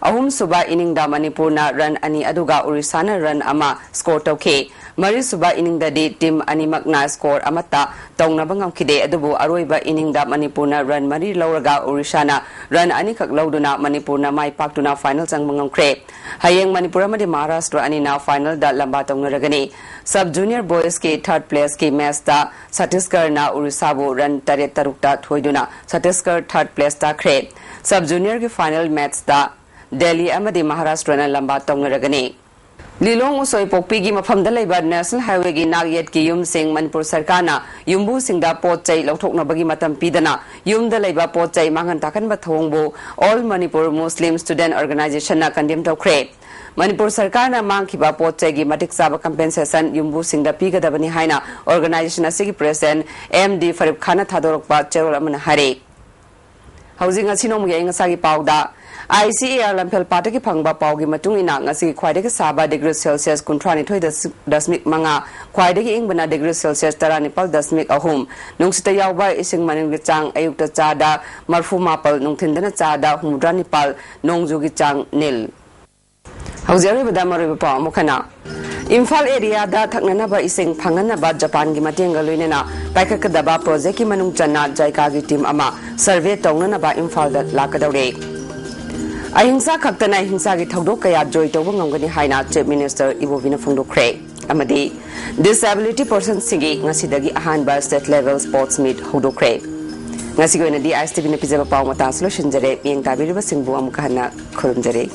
ꯑꯍꯨꯝꯁꯨꯕ ꯏꯅꯤꯡꯗ ꯃꯅꯤꯄꯨꯔꯅ ꯔꯟ ꯑꯅꯤ ꯑꯗꯨꯒ ꯎꯔꯤꯁꯥꯅ ꯔꯟ ꯑꯃ ꯁ꯭ꯀꯣꯔ ꯇꯧꯈꯤ꯫ ꯃꯔꯤꯁꯨꯕ ꯏꯅꯤꯡꯗꯗꯤ ꯇꯤꯝ ꯑꯅꯤꯃꯛꯅ ꯁ꯭ꯀꯣꯔ ꯑꯃꯠꯇ ꯇꯧꯅꯕ ꯉꯝꯈꯤꯗꯦ, ꯑꯗꯨꯕꯨ ꯑꯔꯣꯏꯕ ꯏꯅꯤꯡꯗ ꯃꯅꯤꯄꯨꯔꯅ ꯔꯟ ꯃꯔꯤ ꯂꯧꯔꯒ ꯎꯔꯤꯁꯥꯅ ꯔꯟ ꯑꯅꯤꯈꯛ ꯂꯧꯗꯨꯅ ꯃꯅꯤꯄꯨꯔꯅ ꯃꯥꯏ ꯄꯥꯛꯇꯨꯅ ꯐꯥꯏꯅꯦꯜ ꯆꯪꯕ ꯉꯝꯈ꯭ꯔꯦ꯫ ꯍꯌꯦꯡ ꯃꯅꯤꯄꯨꯔ ꯑꯃꯗꯤ ꯃꯍꯥꯔꯥꯁꯇ꯭ꯔ ꯑꯅꯤꯅ ꯐꯥꯏꯅꯦꯜꯗ ꯂꯝꯕꯥ ꯇꯧꯅꯔꯒꯅꯤ꯫ ꯁꯕ ꯖꯨꯅꯤꯌꯔ ꯕꯣꯏꯁꯀꯤ ꯊꯥꯔꯠ ꯄ꯭ꯂꯦꯁꯀꯤ ꯃꯦꯠꯆꯇ ꯁꯠꯇꯤꯁꯒꯔꯅ ꯎꯔꯤꯁꯥꯕꯨ ꯔꯟ ꯇꯔꯦꯠ ꯇꯔꯨꯛꯇ ꯊꯣꯏꯗꯨꯅ ꯁꯠꯇꯤꯁꯒꯔ ꯊꯥꯔꯠ ꯄ꯭ꯂꯦꯁ ꯇꯥꯈ꯭ꯔꯦ꯫ ꯁꯕ ꯖꯨꯅꯤꯌꯔꯒꯤ ꯐꯥꯏꯅꯦꯜ ꯃꯦꯠꯆꯇ ꯗꯦꯜꯂꯤ ꯑꯃꯗꯤ ꯃꯍꯥꯔꯥꯁꯇ꯭ꯔꯅ ꯂꯝꯕꯥ ꯇꯧꯅꯔꯒꯅꯤ꯫ ꯂꯤꯂꯣꯡ ꯎꯁꯣꯏꯄꯣꯛꯄꯤꯒꯤ ꯃꯐꯝꯗ ꯂꯩꯕ ꯅꯦꯁꯅꯦꯜ ꯍꯥꯏꯋꯦꯒꯤ ꯅꯥꯛ ꯌꯦꯠꯀꯤ ꯌꯨꯝꯁꯤꯡ ꯃꯅꯤꯄꯨꯔ ꯁꯔꯀꯥꯔꯅ ꯌꯨꯝꯕꯨꯁꯤꯡꯗ ꯄꯣꯠ ꯆꯩ ꯂꯧꯊꯣꯛꯅꯕꯒꯤ ꯃꯇꯝ ꯄꯤꯗꯅ ꯌꯨꯝꯗ ꯂꯩꯕ ꯄꯣꯠ ꯆꯩ ꯃꯥꯡꯍꯟ ꯇꯥꯛꯍꯟꯕ ꯊꯧꯑꯣꯡꯕꯨ ꯑꯣꯜ ꯃꯅꯤꯄꯨꯔ ꯃꯨꯁꯂꯤꯝ ꯁ꯭ꯇꯨꯗꯦꯟꯠ ꯑꯣꯔꯒꯅꯥꯏꯖꯦꯁꯟꯅ ꯀꯟꯗꯦꯝ ꯇꯧꯈ꯭ꯔꯦ꯫ ꯃꯅꯤꯄꯨꯔ ꯁꯔꯀꯥꯔꯅ ꯃꯥꯡꯈꯤꯕ ꯄꯣꯠ ꯆꯩꯒꯤ ꯃꯇꯤꯛ ꯆꯥꯕ ꯀꯝꯄꯦꯟꯁꯦꯁꯟ ꯌꯨꯝꯕꯨꯁꯤꯡꯗ ꯄꯤꯒꯗꯕꯅꯤ ꯍꯥꯏꯅ ꯑꯣꯔꯒꯅꯥꯏꯖꯦꯁꯟ ꯑꯁꯤꯒꯤ ꯄ꯭ꯔꯦꯁꯤꯗꯦꯟꯠ ꯑꯦꯝ ꯗꯤ ꯐꯔꯤꯞ ꯈꯥꯟꯅ ꯊꯥꯗꯣꯔꯛꯄ ꯆꯦꯔꯣꯜ ꯑꯃꯅ ꯍꯥꯏꯔꯤ꯫ ꯍꯧꯖꯤꯛ ꯉꯁꯤ ꯅꯣꯡꯃꯒꯤ ꯑꯏꯪ ꯑꯁꯥꯒꯤ ꯄꯥꯎꯗ, ꯑꯥꯏ ꯁꯤ ꯑꯦ ꯑꯥꯔ ꯂꯝꯐꯦꯜ ꯄꯥꯠꯇꯒꯤ ꯐꯪꯕ ꯄꯥꯎꯒꯤ ꯃꯇꯨꯡ ꯏꯟꯅ, ꯉꯁꯤꯒꯤ ꯈ꯭ꯋꯥꯏꯗꯒꯤ ꯁꯥꯕ ꯗꯤꯒ꯭ꯔꯤ ꯁꯦꯜꯁꯤꯌꯁ ꯀꯨꯟꯊ꯭ꯔꯥ ꯅꯤꯊꯣꯏ ꯗꯁꯃꯤꯛ ꯃꯉꯥ, ꯈ꯭ꯋꯥꯏꯗꯒꯤ ꯏꯪꯕꯅ ꯗꯤꯒ꯭ꯔꯤ ꯁꯦꯜꯁꯤꯌꯁ ꯇꯔꯥꯅꯤꯄꯥꯜ ꯗꯁꯃꯤꯛ ꯑꯍꯨꯝ, ꯅꯨꯡꯁꯤꯠꯇ ꯌꯥꯎꯕ ꯏꯁꯤꯡ ꯃꯅꯤꯜꯒꯤ ꯆꯥꯡ ꯑꯌꯨꯛꯇ ꯆꯥꯗ ꯃꯔꯐꯨ ꯃꯥꯄꯜ, ꯅꯨꯡꯊꯤꯟꯗꯅ ꯆꯥꯗ ꯍꯨꯝꯐꯨꯇꯔꯥ ꯅꯤꯄꯥꯜ, ꯅꯣꯡꯖꯨꯒꯤ ꯆꯥꯡ ꯅꯤꯜ꯫ ꯍꯧꯖꯤꯛ ꯑꯔꯣꯏꯕꯗ ꯃꯔꯨꯑꯣꯏꯕ ꯄꯥꯎ ꯑꯃꯨꯛ ꯍꯟꯅ꯫ ꯏꯝꯐꯥꯜ ꯑꯦꯔꯤꯌꯥꯗ ꯊꯛꯅꯅꯕ ꯏꯁꯤꯡ ꯐꯪꯍꯟꯅꯕ ꯖꯄꯥꯟꯒꯤ ꯃꯇꯦꯡꯒ ꯂꯣꯏꯅꯅ ꯄꯥꯏꯈꯠꯀꯗꯕ ꯄ꯭ꯔꯣꯖꯦꯛꯀꯤ ꯃꯅꯨꯡ ꯆꯟꯅ ꯖꯥꯏꯀꯥꯒꯤ ꯇꯤꯝ ꯑꯃ ꯁꯔꯚꯦ ꯇꯧꯅꯅꯕ ꯏꯝꯐꯥꯜꯗ ꯂꯥꯛꯀꯗꯧꯔꯦ꯫ ꯑꯍꯤꯡꯁꯥ ꯈꯛꯇꯅ ꯍꯤꯡꯁꯥꯒꯤ ꯊꯧꯗꯣꯛ ꯀꯌꯥ ꯖꯣꯏ ꯇꯧꯕ ꯉꯝꯒꯅꯤ ꯍꯥꯏꯅ ꯆꯤꯐ ꯃꯤꯅꯤꯁꯇꯔ ꯏꯕꯣꯕꯤꯅ ꯐꯣꯡꯗꯣꯛꯈ꯭ꯔꯦ꯫ ꯑꯃꯗꯤ ꯗꯤꯁꯑꯦꯕꯤꯂꯤꯇꯤ ꯄꯔꯁꯟꯁꯤꯡꯒꯤ ꯉꯁꯤꯗꯒꯤ ꯑꯍꯥꯟꯕ ꯁ꯭ꯇꯦꯠ ꯂꯦꯚꯦꯜ ꯁ꯭ꯄꯣꯔꯠꯁ ꯃꯤꯠ ꯍꯧꯗꯣꯛꯈ꯭ꯔꯦ꯫ ꯉꯁꯤꯒꯤ ꯑꯣꯏꯅꯗꯤ ꯑꯥꯏ ꯑꯦꯁ ꯇꯤ ꯚꯤꯅ ꯄꯤꯖꯕ ꯄꯥꯎ ꯃꯇꯥꯡ ꯑꯁꯤ ꯂꯣꯏꯁꯤꯟꯖꯔꯦ꯫ ꯃꯤꯠꯌꯦꯡ ꯇꯥꯕꯤꯔꯤꯕꯁꯤꯡꯕꯨ ꯑꯃꯨꯛꯀ ꯍꯟꯅ ꯈꯨꯔꯨꯝꯖꯔꯤ꯫